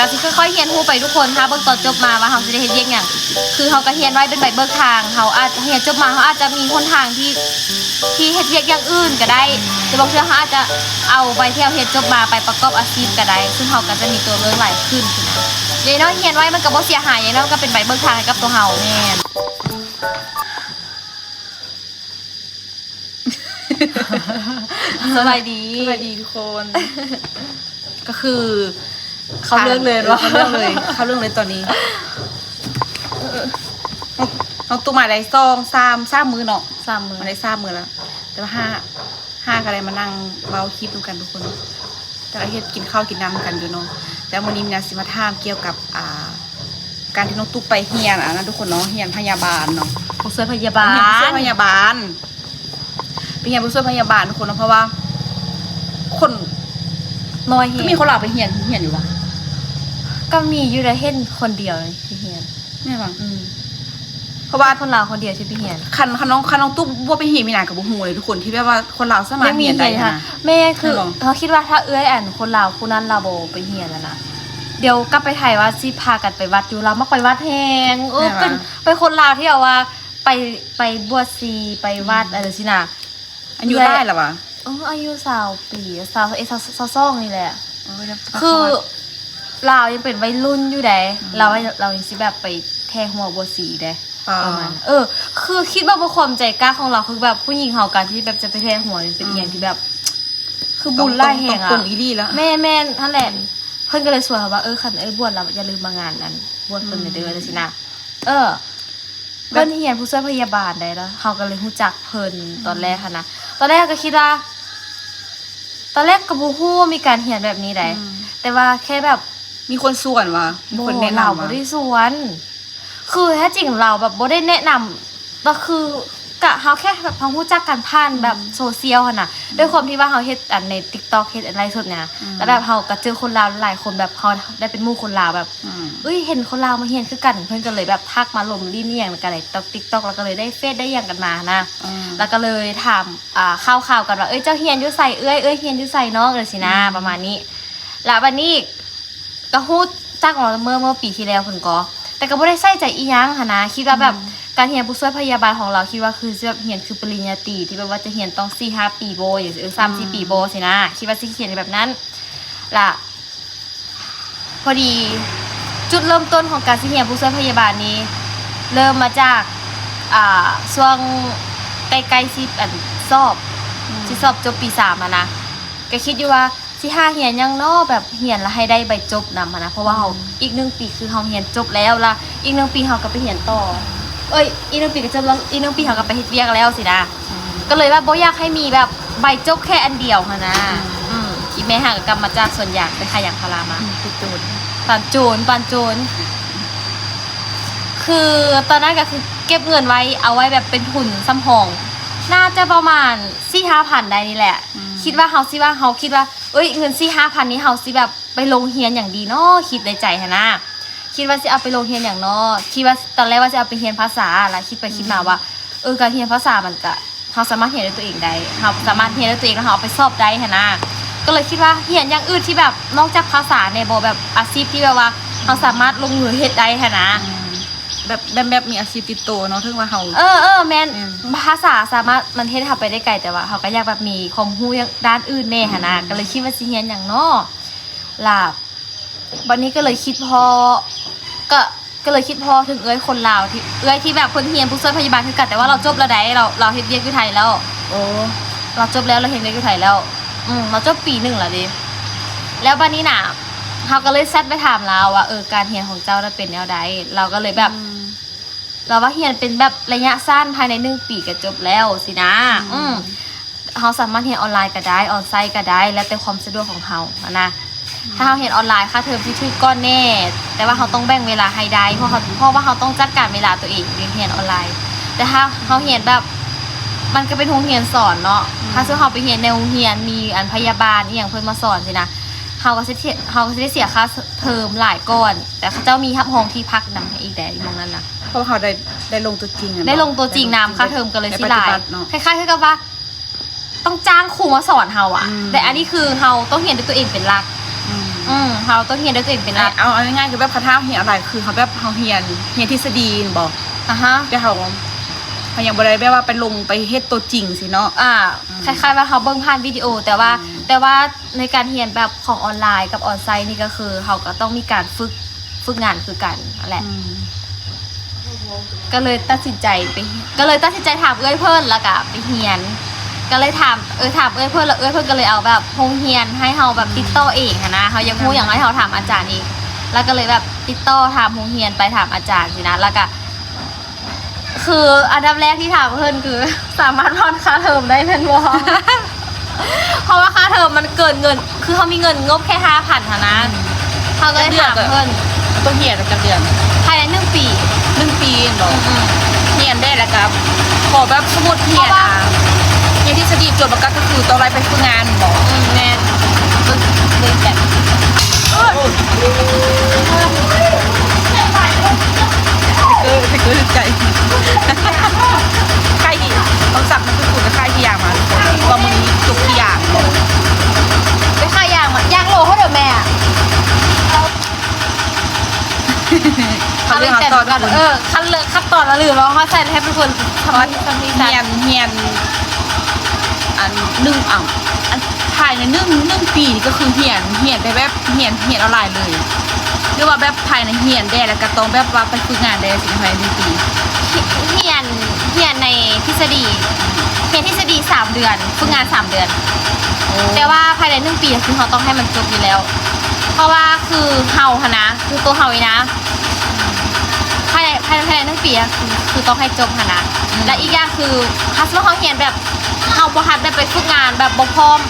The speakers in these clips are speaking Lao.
ເຮົາຊິຄ່ອຍໆຮຽນຮູ້ໄປທຸກຄົນ ຖ້າເບິ່ງຕອນຈົບມາວ່າເຮົາຊິໄດ້ເຮັດວຽກຫຍັງ. ຄືເຮົາກໍຮຽນໄວ້ເປັນໃບເບີກທາງ ເຮົາອາດ ຮຽນຈົບມາເຮົາອາດຈະມີຫົນທາງທີ່ ທີ່ເຮັດວຽກຢ່າງອື່ນກໍໄດ້ ຫຼືບາງເທື່ອເຮົາອາດຈະເອົາໃບທີ່ເຮົາຮຽນຈົບມາໄປປະກອບອາຊີບກໍໄດ້ ຊຶ່ງເຮົາກໍຈະມີຕົວເລືອກຫຼາຍຂຶ້ນຊີ້ນະ. ຢ່າງນ້ອຍຮຽນໄວ້ມັນກໍບໍ່ເສຍຫາຍ ຢ່າງນ້ອຍມັນກໍເປັນໃບເບີກທາງໃຫ້ກັບຕົວເຮົາ. ແມ່ນ. ສະບາຍດີ ສະບາຍດີທຸກຄົນ. ກໍຄືເຂົ້າເລື່ອງເລີຍເນາະ ເອີ ເຂົ້າເລື່ອງເລີຍ ເຂົ້າເລື່ອງເລີຍຕອນນີ້. ເຮົາ ເຮົາຕຸມາໄດ້ສອງ ສາມ ສາມມື້ເນາະ ສາມມື້ ມາໄດ້ສາມມື້ແລ້ວ ແຕ່ວ່າຫາ ຫາກໍໄດ້ມານັ່ງເວົ້າຄລິບນຳກັນທຸກຄົນ ແຕ່ວ່າເຮັດ ກິນເຂົ້າກິນນ້ຳນຳກັນຢູ່ເນາະ. ແຕ່ມື້ນີ້ມີນາຊິມາຖາມກ່ຽວກັບ ອ່າ ການທີ່ນ້ອງຕຸກໄປຮຽນ ອັນນັ້ນທຸກຄົນເນາະ ຮຽນພະຍາບານເນາະ ຜູ້ຊ່ວຍພະຍາບານ ຮຽນຜູ້ຊ່ວຍພະຍາບານ ໄປຮຽນຜູ້ຊ່ວຍພະຍາບານທຸກຄົນເນາະ ເພາະວ່າຄົນນ້ອຍແຮງ. ມີຄົນລາວໄປຮຽນ ຮຽນຢູ່ຫວາ? ກໍມີຢູ່ໄດ໋ ເຫັນຄົນດຽວໄປຮຽນ. ແມ່ນຫວາ? ອືມ ເພາະວ່າຄົນລາວຄົນດຽວທີ່ໄປຮຽນ. ຄັນ ຄັນນ້ອງ ຄັນນ້ອງຕຸກບໍ່ໄປຮຽນ ມີນາກໍບໍ່ຮູ້ເລີຍທຸກຄົນ ທີ່ແບບວ່າຄົນລາວສາມາດຮຽນໄດ້ຫັ້ນນະ. ແມ່ນ ຄືເຮົາຄິດວ່າຖ້າເອື້ອຍ ອັນ ຄົນລາວຜູ້ນັ້ນລາວບໍ່ໄປຮຽນຫັ້ນນະ ດຽວກັບໄປໄທວ່າຊິພາກັນໄປວັດຢູ່ ລາວມັກໄປວັດແຮງ. ເອີ ເປັນ ເປັນຄົນລາວທີ່ແບບວ່າໄປ ໄປບວດຊີ ໄປວັດ ອືມ ອັນຊີ້ນະ. ອາຍຸຫຼາຍແລ້ວຫວາ? ເອີ ອາຍຸຊາວປີ ຊາວເອັດ ຊາວສອງນີ້ແຫຼະ. ເອີ ຄືລາວຍັງເປັນໄວລຸ້ນຢູ່ໃດ໋ ອືມ ລາວ ລາວຍັງຊິແບບໄປແທຫົວບົວສີເດ້ ປະມານ ເອີ ຄືຄິດວ່າບໍ່ຄວາມໃຈກ້າຂອງລາວ ຄືແບບຜູ້ຍິງເຮົາ ການທີ່ແບບຈະໄປແທຫົວນີ້ເປັນອີ່ຫຍັງທີ່ແບບ ອືມ ຄືບຸນຫຼາຍແຮງອະ ຕ້ອງປົງອີ່ຫຼີລະ. ແມ່ນໆ ຫັ້ນແຫຼະ ອືມ ເພິ່ນກໍເລີຍຊວນເຮົາວ່າ ເອີ ຄັນເອື້ອຍບວດແລ້ວ ຢ່າລືມມາງານ ອັນ ບວດເພິ່ນເດີ ອືມ ຈັ່ງຊີ້ນະ. ເອີ ເພິ່ນຮຽນຜູ້ຊ່ວຍພະຍາບານໄດ໋ ແລ້ວເຮົາກໍເລີຍຮູ້ຈັກເພິ່ນ ອືມ ຕອນແລກຫັ້ນນະ. ຕອນແລກກໍຄິດວ່າ ຕອນແລກກໍບໍ່ຮູ້ວ່າມີການຮຽນແບບນີ້ໃດ໋ ອືມ ແຕ່ວ່າແຄ່ແບບ ມີຄົນຊວນຫວາ? ມີຄົນແນະນຳຫວາ? ບໍ່ ລາວບໍ່ໄດ້ຊວນ ຄືແທ້ຈິງລາວແບບບໍ່ໄດ້ແນະນຳ ກໍຄື ກະເຮົາແຄ່ແບບເຮົາຮູ້ຈັກກັນຜ່ານແບບ ອືມ ໂຊຊຽວຫັ້ນນະ ອືມ ດ້ວຍຄວາມທີ່ວ່າເຮົາເຮັດອັນໃນຕິກຕັອກ ເຮັດອັນໄລຟ໌ສົດນະ ອືມ ແລ້ວແບບເຮົາກໍເຈີຄົນລາວຫຼາຍຄົນ ແບບເຮົາໄດ້ເປັນໝູ່ຄົນລາວແບບ ອືມ ເອີຍ ເຫັນຄົນລາວມາຮຽນຄືກັນ ເພິ່ນກໍເລີຍແບບທັກມາລົມຫຼິ້ນອີ່ຫຍັງນຳກັນໃນຕິກຕັອກ ແລ້ວກໍເລີຍໄດ້ເຟດໄດ້ຫຍັງກັນມາຫັ້ນນະ ອືມ ແລ້ວກໍເລີຍຖາມ ອ່າ ຂ່າວໆກັນວ່າ ເອີຍ ເຈົ້າຮຽນຢູ່ໃສເອື້ອຍ? ເອື້ອຍຮຽນຢູ່ໃສນ້ອງ? ຈັ່ງຊີ້ນະ ອືມ ປະມານນີ້. ແລ້ວບັດນີ້ ກໍຮູ້ຈັກມາເມື່ອ ເມື່ອປີທີ່ແລ້ວພຸ້ນກໍ ແຕ່ກໍບໍ່ໄດ້ໃສ່ໃຈອີ່ຫຍັງຫັ້ນນະ ຄິດວ່າແບບ ອືມ ການຮຽນຜູ້ຊ່ວຍພະຍາບານຂອງລາວ ຄິດວ່າຄືຊິແບບຮຽນຄືປະລິນຍາຕີ ທີ່ແບບວ່າຈະຮຽນຕ້ອງສີ່ຫ້າປີບໍ່ ເອີ ສາມສີ່ ອືມ ປີບໍ່ຊີ້ນະ ຄິດວ່າຊິຮຽນແບບນັ້ນ. ລະພໍດີຈຸດເລີ່ມຕົ້ນຂອງການຊິຮຽນຜູ້ຊ່ວຍພະຍາບານນີ້ ເລີ່ມມາຈາກ ອ່າ ຊ່ວງໃກ້ໆຊິ ອັນ ສອບ ອືມ ຊິສອບຈົບປີສາມຫັ້ນນະ ກໍຄິດຢູ່ວ່າ ຊິຫາຮຽນຫຍັງເນາະ ແບບຮຽນແລ້ວໃຫ້ໄດ້ໃບຈົບນຳຫັ້ນນະ ເພາະວ່າເຮົາ ອືມ ອີກໜຶ່ງປີຄືເຮົາຮຽນຈົບແລ້ວ ລະອີກໜຶ່ງປີເຮົາກໍໄປຮຽນຕໍ່ ເອີຍ ອີກໜຶ່ງປີກໍຈົບແລ້ວ ອີກໜຶ່ງປີເຮົາກໍໄປເຮັດວຽກແລ້ວຊີ້ນະ ອືມ ກໍເລີຍວ່າບໍ່ຢາກໃຫ້ມີແບບໃບຈົບແຄ່ອັນດຽວຫັ້ນນະ ອືມ ອືມ ອີແມ່ຫາກໍກັບມາຈາກສວນຢາງ ໄປຂາຍຢາງພາລາມາ ອືມ ເປັນໂຈນ ປານໂຈນ ປານໂຈນ ຄືຕອນນັ້ນກໍຄືເກັບເງິນໄວ້ ເອົາໄວ້ແບບເປັນທຶນສຳຮອງ ໜ້າຈະປະມານສີ່ຫ້າພັນໄດ້ນີ້ແຫຼະ ອືມ ຄິດວ່າເຮົາ ຊິວ່າເຮົາຄິດວ່າ ເອີຍ ເງິນສີ່ຫ້າພັນນີ້ເຮົາຊິແບບໄປລົງຮຽນຫຍັງດີເນາະ ຄິດໃນໃຈຫັ້ນນະ ຄິດວ່າຊິເອົາໄປລົງຮຽນຫຍັງເນາະ ຄິດວ່າຕອນແລກວ່າຊິເອົາໄປຮຽນພາສາ ລະຄິດໄປ ອືມ ຄິດມາວ່າ ເອີ ການຮຽນພາສາມັນກະ ເຮົາສາມາດຮຽນດ້ວຍຕົວເອງໄດ້ ເຮົາສາມາດຮຽນດ້ວຍຕົວເອງ ແລ້ວເຮົາເອົາໄປສອບໄດ້ຫັ້ນນະ ກໍເລີຍຄິດວ່າຮຽນຢ່າງອື່ນທີ່ແບບນອກຈາກພາສາແດ່ບໍ່ ແບບອາຊີບທີ່ແບບວ່າເຮົາສາມາດລົງມືເຮັດໄດ້ຫັ້ນນະ ອືມ ແບບ ແບບ ແບບມີອາຊີບຕິດໂຕເນາະ ເຖິງວ່າເຮົາ ເອີ ເອີ ແມ່ນ ແມ່ນ ພາສາສາມາດ ມັນເຮັດໃຫ້ເຮົາໄປໄດ້ໄກ ແຕ່ວ່າເຮົາກໍຢາກແບບມີຄວາມຮູ້ດ້ານອື່ນແດ່ຫັ້ນນະ ອືມ ກໍເລີຍຄິດວ່າຊິຮຽນຫຍັງເນາະ ລະບັດນີ້ກໍເລີຍຄິດພໍ້ ກໍ ກໍເລີຍຄິດພໍ້ເຖິງເອື້ອຍຄົນລາວ ທີ່ ເອື້ອຍທີ່ແບບເພິ່ນຮຽນຜູ້ຊ່ວຍພະຍາບານຄືກັນ ແຕ່ວ່າລາວຈົບແລ້ວໃດ໋ ລາວ ລາວເຮັດວຽກຢູ່ໄທແລ້ວ ໂອ້ ລາວຈົບແລ້ວ ລາວເຮັດວຽກຢູ່ໄທແລ້ວ ອືມ ລາວຈົບປີໜຶ່ງແລ້ວເດ້ ແລ້ວບັດນີ້ນະ ເຮົາກໍເລີຍແຊັດໄປຖາມລາວວ່າ ເອີ ການຮຽນຂອງເຈົ້ານະເປັນແນວໃດ? ລາວກໍເລີຍແບບ ອືມ ລາວວ່າຮຽນເປັນແບບໄລຍະສັ້ນ ພາຍໃນໜຶ່ງປີກໍຈົບແລ້ວຊີ້ນະ ອືມ ອືມ ເຮົາສາມາດຮຽນອອນລາຍກໍໄດ້ ອອນໄຊກໍໄດ້ ແລ້ວແຕ່ຄວາມສະດວກຂອງເຮົາຫັ້ນນະ ອືມ ຖ້າເຮົາຮຽນອອນລາຍ ຄ່າເທີມຊິຖືກກ່ອນແດ່ ແຕ່ວ່າເຮົາ ອືມ ຕ້ອງແບ່ງເວລາໃຫ້ໄດ້ ເພາະເຮົາ ເພາະວ່າເຮົາຕ້ອງຈັດການເວລາຕົວເອງ ຮຽນອອນລາຍ ແຕ່ຖ້າເຮົາຮຽນແບບ ມັນກໍເປັນໂຮງຮຽນສອນເນາະ ອືມ ຖ້າສົມມຸດເຮົາໄປຮຽນໃນໂຮງຮຽນ ມີອັນພະຍາບານອີ່ຫຍັງເພິ່ນມາສອນຊີ້ນະ ເຮົາກໍຊິ ເຮົາກໍຊິໄດ້ເສຍຄ່າເທີມຫຼາຍກ່ອນ ແຕ່ເຂົາເຈົ້າມີຮັບຮອງທີ່ພັກນຳໃຫ້ອີກໃດ໋ ໝ່ອງນັ້ນນະ ເພາະວ່າເຮົາໄດ້ ໄດ້ລົງຕົວຈິງ ໄດ້ລົງຕົວຈິງນຳ ຄ່າເທີມກໍເລີຍຊິຫຼາຍ ໄດ້ປະຕິບັດເນາະ ຄ້າຍໆຄືກັບວ່າ ຕ້ອງຈ້າງຄູມາສອນເຮົາອະ ອືມ ແຕ່ອັນນີ້ຄືເຮົາຕ້ອງຮຽນດ້ວຍຕົວເອງເປັນຫຼັກ ອືມ ອືມ ເຮົາຕ້ອງຮຽນດ້ວຍຕົວເອງເປັນຫຼັກ. ເອົາ ເອົາງ່າຍໆ ຄືແບບຄັນເຮົາຮຽນອອນລາຍ ຄືເຮົາແບບເຮົາຮຽນ ຮຽນທິດສະດີແມ່ນບໍ່? ອາຮະ ແຕ່ເຮົາ ເຮົາຍັງບໍ່ໄດ້ແບບວ່າໄປລົງໄປເຮັດຕົວຈິງຊີ້ເນາະ. ອືມ ອືມ ຄ້າຍໆວ່າເຮົາເບິ່ງຜ່ານວິດີໂອ ແຕ່ວ່າ ອືມ ແຕ່ວ່າໃນການຮຽນແບບຂອງອອນລາຍກັບອອນໄຊນີ້ ກໍຄືເຮົາກໍຕ້ອງມີການຝຶກ ຝຶກງານຄືກັນຫັ້ນແຫຼະ. ອືມ ກໍເລີຍຕັດສິນໃຈໄປ ກໍເລີຍຕັດສິນໃຈຖາມເອື້ອຍເພິ່ນ ແລ້ວກໍໄປຮຽນ. ກໍເລີຍຖາມ ເອີ ຖາມເອື້ອຍເພິ່ນ ແລ້ວເອື້ອຍເພິ່ນກໍເລີຍເອົາແບບໂຮງຮຽນໃຫ້ເຮົາແບບ ອືມ ຕິດຕໍ່ເອງຫັ້ນນະ. ເຮົາຢາກຮູ້ຫຍັງ ອືມ ໃຫ້ເຮົາຖາມອາຈານອີກ ແລ້ວກໍເລີຍແບບຕິດຕໍ່ຖາມໂຮງຮຽນ ໄປຖາມອາຈານຊີ້ນະ. ແລ້ວກໍ ຄືອັນດັບແລກທີ່ຖາມເພິ່ນຄື ສາມາດຜ່ອນຄ່າເທີມໄດ້ແມ່ນບໍ່? ເພາະວ່າຄ່າເທີມມັນເກີນເງິນ ຄືເຮົາມີເງິນງົບແຄ່ຫ້າພັນຫັ້ນນະ. ອືມ ເຮົາກໍເລີຍຖາມເພິ່ນ ຕ້ອງຮຽນຈັກເດືອນ? ພາຍໃນໜຶ່ງປີ. ໜຶ່ງປີແມ່ນບໍ່? ອືມໆ ຮຽນໄດ້ແລ້ວກໍ ຂໍແບບສົມມຸດຮຽນ ເພາະວ່າ ອ່າ ຮຽນທິດສະດີຈົບແລ້ວກໍ ກໍຄືຕ້ອງໄດ້ໄປຝຶກງານແມ່ນບໍ່? ອືມ ແມ່ນ. ເບິ່ງ ເບິ່ງແບບ ເອີ ສະຕິກເກີ ສະຕິກເກີຖືກໃຈ. ໃກ້ທີ່ຕ້ອງສັກ ມັນຄືຄູນກັບໃກ້ທີ່ຢາງມາ ວ່າມື້ນີ້ຈົບທີ່ຢາງ. ໄປຄ່າຢາງມາ ຢາງໂລເທົ່າເດີແມ່. ເຂົາເລື່ອງເຮົາຕໍ່ທຸກຄົນ. ເອີ ຄັນເລືອກ ຄັນຕອນລະລືມວ່າເຮົາໃສ່ໃຫ້ເປັນຄົນທຳ ທຳ ຮຽນ ຮຽນ ອັນໜຶ່ງ ເອົາ ອັນ ພາຍໃນໜຶ່ງ ໜຶ່ງປີນີ້ກໍຄືຮຽນ ຮຽນແຕ່ແບບ ຮຽນ ຮຽນອອນລາຍເລີຍ ຫຼືວ່າແບບພາຍໃນຮຽນແດ່ ແລ້ວກໍຕ້ອງແບບວ່າໄປຝຶກງານແດ່ ຊິພາຍໃນໜຶ່ງປີ? ຮຽນ ຮຽນໃນທິດສະດີ ຮຽນທິດສະດີສາມເດືອນ ຝຶກງານສາມເດືອນ. ໂອ້ ແຕ່ວ່າພາຍໃນໜຶ່ງປີ ຄືເຮົາຕ້ອງໃຫ້ມັນຈົບຢູ່ແລ້ວ ເພາະວ່າຄືເຮົາຫັ້ນນະ ຄືຕົວເຮົານີ້ນະ ພາຍໃນ ພາຍໃນ ພາຍໃນໜຶ່ງປີ ຄື ຄືຕ້ອງໃຫ້ຈົບຫັ້ນນະ. ອືມ ແລະ ອີກຢ່າງຄື ຖ້າສົມມຸດເຮົາຮຽນແບບ ເຮົາບໍ່ທັນໄດ້ໄປຝຶກງານແບບບໍ່ພ້ອມ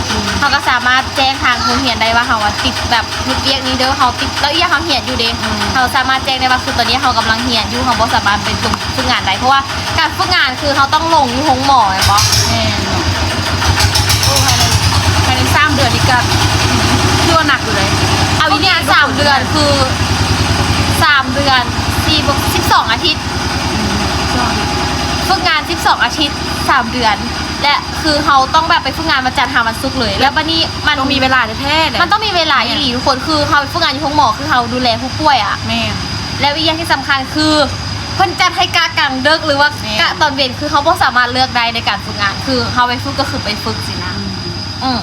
ອືມ ເຮົາກໍສາມາດແຈ້ງທາງໂຮງຮຽນໄດ້ວ່າເຮົາອະຕິດແບບເຮັດວຽກນີ້ເດີ ເຮົາຕິດ ແລ້ວອີກຢ່າງເຮົາຮຽນຢູ່ເດ. ອືມ ເຮົາສາມາດແຈ້ງໄດ້ວ່າ ຄືຕອນນີ້ເຮົາກຳລັງຮຽນຢູ່ ເຮົາບໍ່ສາມາດໄປລົງຝຶກງານໄດ້ ເພາະວ່າການຝຶກງານຄືເຮົາຕ້ອງລົງຢູ່ໂຮງໝໍແມ່ນບໍ່? ແມ່ນເນາະ. ໂອ້ ພາຍໃນ ພາຍໃນສາມເດືອນນີ້ກໍຖືວ່າໜັກຢູ່ເດ. ເອົາອີ່ຫຼີ ຝຶກງານສາມເດືອນ ຄືສາມເດືອນ ສີ່ບວກ ສິບສອງອາທິດ. ອືມ ສິບສອງອາທິດ ຝຶກງານສິບສອງອາທິດ ສາມເດືອນ ແລະ ຄືເຮົາຕ້ອງແບບໄປຝຶກງານວັນຈັນຫາວັນສຸກເລີຍ ແລ້ວບັດນີ້ມັນຕ້ອງມີເວລາແທ້ໆເລີຍ. ມັນຕ້ອງມີເວລາອີ່ຫຼີທຸກຄົນ ຄືເຮົາໄປຝຶກງານຢູ່ໂຮງໝໍ ຄືເຮົາດູແລຜູ້ປ່ວຍອະ. ແມ່ນ. ແລ້ວອີກຢ່າງທີ່ສຳຄັນຄື ເພິ່ນຈັດໃຫ້ກະກາງດຶກ ຫຼືວ່າ ແມ່ນ ກະຕອນເວັນ ຄືເຮົາບໍ່ສາມາດເລືອກໄດ້ໃນການຝຶກງານ ຄືເຮົາໄປຝຶກກໍຄືໄປຝຶກຊີ້ນະ. ອືມ ອືມ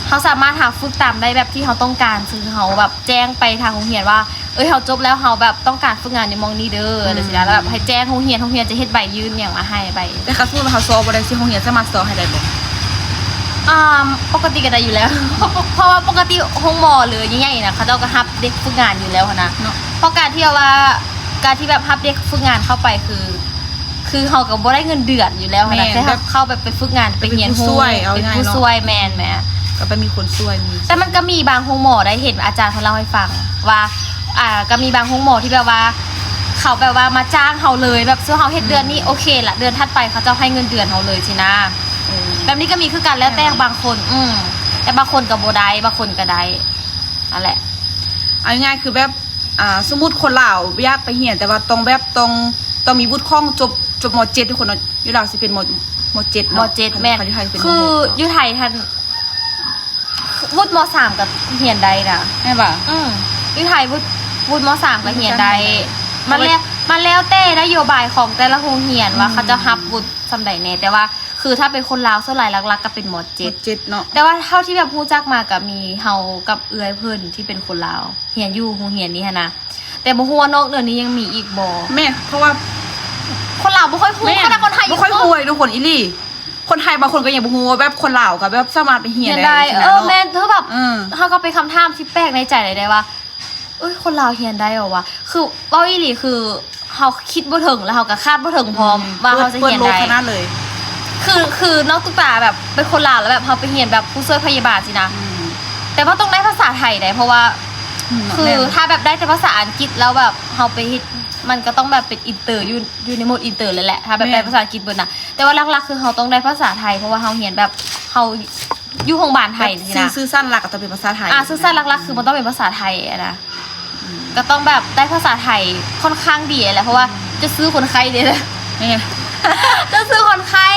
ເຮົາສາມາດຫາຝຶກຕາມໄດ້ແບບທີ່ເຮົາຕ້ອງການ ຄືເຮົາແບບແຈ້ງໄປທາງໂຮງຮຽນວ່າ ເອີຍ ເຮົາຈົບແລ້ວ ເຮົາແບບຕ້ອງການຝຶກງານຢູ່ໝ່ອງນີ້ເດີ ອືມ ຈັ່ງຊີ້ນະ ແລ້ວແບບໃຫ້ແຈ້ງໂຮງຮຽນ ໂຮງຮຽນຈະເຮັດໃບຍື່ນຫຍັງມາໃຫ້ໄປ. ແຕ່ຄັນສົມມຸດວ່າເຮົາຊອບບໍ່ໄດ້ ຊິໂຮງຮຽນສາມາດຊອບໃຫ້ໄດ້ບໍ່? ອ່າ ປົກກະຕິກໍໄດ້ຢູ່ແລ້ວ ເພາະ ເພາະວ່າປົກກະຕິໂຮງໝໍ ຫຼື ໃຫຍ່ໆນະ ເຂົາເຈົ້າກໍຮັບເດັກຝຶກງານຢູ່ແລ້ວຫັ້ນນະ ເນາະ. ເພາະການທີ່ວ່າ ການທີ່ແບບຮັບເດັກຝຶກງານເຂົ້າໄປ ຄື ຄືເຮົາກໍບໍ່ໄດ້ເງິນເດືອນຢູ່ແລ້ວຫັ້ນນະ ແຕ່ເຮົາເຂົ້າແບບໄປຝຶກງານ ໄປຮຽນຮູ້ ເປັນຜູ້ຊ່ວຍ ເອົາງ່າຍໆເນາະ ເປັນຜູ້ຊ່ວຍ ແມ່ນໆ ກໍໄປມີຄົນຊ່ວຍ ມີ ແຕ່ມັນກໍມີບາງໂຮງໝໍໄດ້ ເຫັນອາຈານເພິ່ນເລົ່າໃຫ້ຟັງວ່າ ອ່າ ກໍມີບາງໂຮງໝໍທີ່ແບບວ່າ ເຂົາແບບວ່າມາຈ້າງເຮົາເລີຍ ແບບເຮົາເຮັດເດືອນນີ້ ອືມ ໂອເຄລະ ເດືອນຖັດໄປເຂົາເຈົ້າໃຫ້ເງິນເດືອນເຮົາເລີຍຊີ້ນະ. ເອີ ແບບນີ້ກໍມີຄືກັນ ແລ້ວແຕ່ບາງຄົນ. ອືມ ແຕ່ບາງຄົນກໍບໍ່ໄດ້ ບາງຄົນກໍໄດ້ ຫັ້ນແຫຼະ. ເອົາງ່າຍໆ ຄືແບບ ອ່າ ສົມມຸດຄົນລາວຢາກໄປຮຽນ ແຕ່ວ່າຕ້ອງແບບ ຕ້ອງ ຕ້ອງມີວຸດຂອງຈົບ ຈົບ ມ.ເຈັດ ທຸກຄົນເນາະ ຢູ່ລາວຊິເປັນ ມ. ມ.ເຈັດ ເນາະ ມ.ເຈັດ ແມ່ນ ຄັນຢູ່ໄທກໍເປັນ ຄື ມ.ຫົກ ເນາະ ຢູ່ໄທຫັ້ນ ວຸດ ມ.ສາມ ກໍຮຽນໄດ້ນະ ແມ່ນບໍ່? ອືມ ຢູ່ໄທວຸດ ວຸດ ມ.ສາມ ກໍຮຽນໄດ້ ມັນແລ້ວ ມັນແລ້ວແຕ່ນະໂຍບາຍຂອງແຕ່ລະໂຮງຮຽນວ່າ ອືມ ເຂົາເຈົ້າຮັບວຸດສ່ຳໃດແດ່ ແຕ່ວ່າ ຄືຖ້າເປັນຄົນລາວສ່ວນຫຼາຍຫຼັກໆກໍເປັນ ມ.ເຈັດ ມ.ເຈັດ ເນາະ ແຕ່ວ່າເທົ່າທີ່ແບບຮູ້ຈັກມາກໍມີເຮົາກັບເອື້ອຍເພິ່ນທີ່ເປັນຄົນລາວ ຮຽນຢູ່ໂຮງຮຽນນີ້ຫັ້ນນະ ແຕ່ບໍ່ຮູ້ວ່ານອກເໜືອນີ້ຍັງມີອີກບໍ່. ແມ່ນ ເພາະວ່າຄົນລາວບໍ່ຄ່ອຍຮູ້ ແມ່ນ ຂະໜາດຄົນໄທ ບໍ່ຄ່ອຍຮູ້ເດ້ ທຸກຄົນ ອີ່ຫຼີ. ຄົນໄທບາງຄົນກໍຍັງບໍ່ຮູ້ວ່າແບບຄົນລາວກໍແບບສາມາດໄປຮຽນໄດ້ ຮຽນໄດ້ ຈັ່ງຊີ້ນະ ເອີ ເນາະ ແມ່ນ ຄືແບບ ເອີ ເຮົາກໍເປັນຄຳຖາມທີ່ແປກໃນໃຈເລີຍເດ້ວ່າ ເອີຍ ຄົນລາວຮຽນໄດ້ຫວາ? ຄືເວົ້າອີ່ຫຼີ ຄືເຮົາຄິດບໍ່ເຖິງ ແລ້ວເຮົາກໍຄາດບໍ່ເຖິງພ້ອມ ອືມ ວ່າເຮົາຈະຮຽນໄດ້ ເປີດໂລກຂະໜາດເລີຍ. ຄື ຄືນ້ອງຕຸກຕາແບບເປັນຄົນລາວ ແລ້ວແບບເຮົາໄປຮຽນແບບຜູ້ຊ່ວຍພະຍາບານຊີ້ນະ ອືມ ແຕ່ວ່າຕ້ອງໄດ້ພາສາໄທເດ້ ເພາະວ່າ ອືມ ຄື ແມ່ນ ຖ້າແບບໄດ້ແຕ່ພາສາອັງກິດ ແລ້ວແບບເຮົາໄປເຮັດ ມັນກໍຕ້ອງແບບເປັນອິນເຕີ ຢູ່ ຢູ່ໃນໂໝດອິນເຕີເລີຍແຫຼະ ຖ້າແບບ ແມ່ນ ໄດ້ພາສາອັງກິດເບິດນະ. ແຕ່ວ່າຫຼັກໆ ຄືເຮົາຕ້ອງໄດ້ພາສາໄທ ເພາະວ່າເຮົາຮຽນແບບ ເຮົາຢູ່ໂຮງບານໄທ ແບບ ຊີ້ນະ ສື່ ສື່ສັນຫຼັກກໍຕ້ອງເປັນພາສາໄທ ອ່າ ສື່ສັນຫຼັກໆ ຄືມັນຕ້ອງເປັນພາສາໄທຫັ້ນນະ ອືມ ກໍຕ້ອງແບບໄດ້ພາສາໄທຄ່ອນຂ້າງດີແຫຼະ ເພາະວ່າ ອືມ ຈະຊື້ຄົນໄຂ້ເດ້ ແມ່ນ ຈະຊື້ຄົນໄຂ້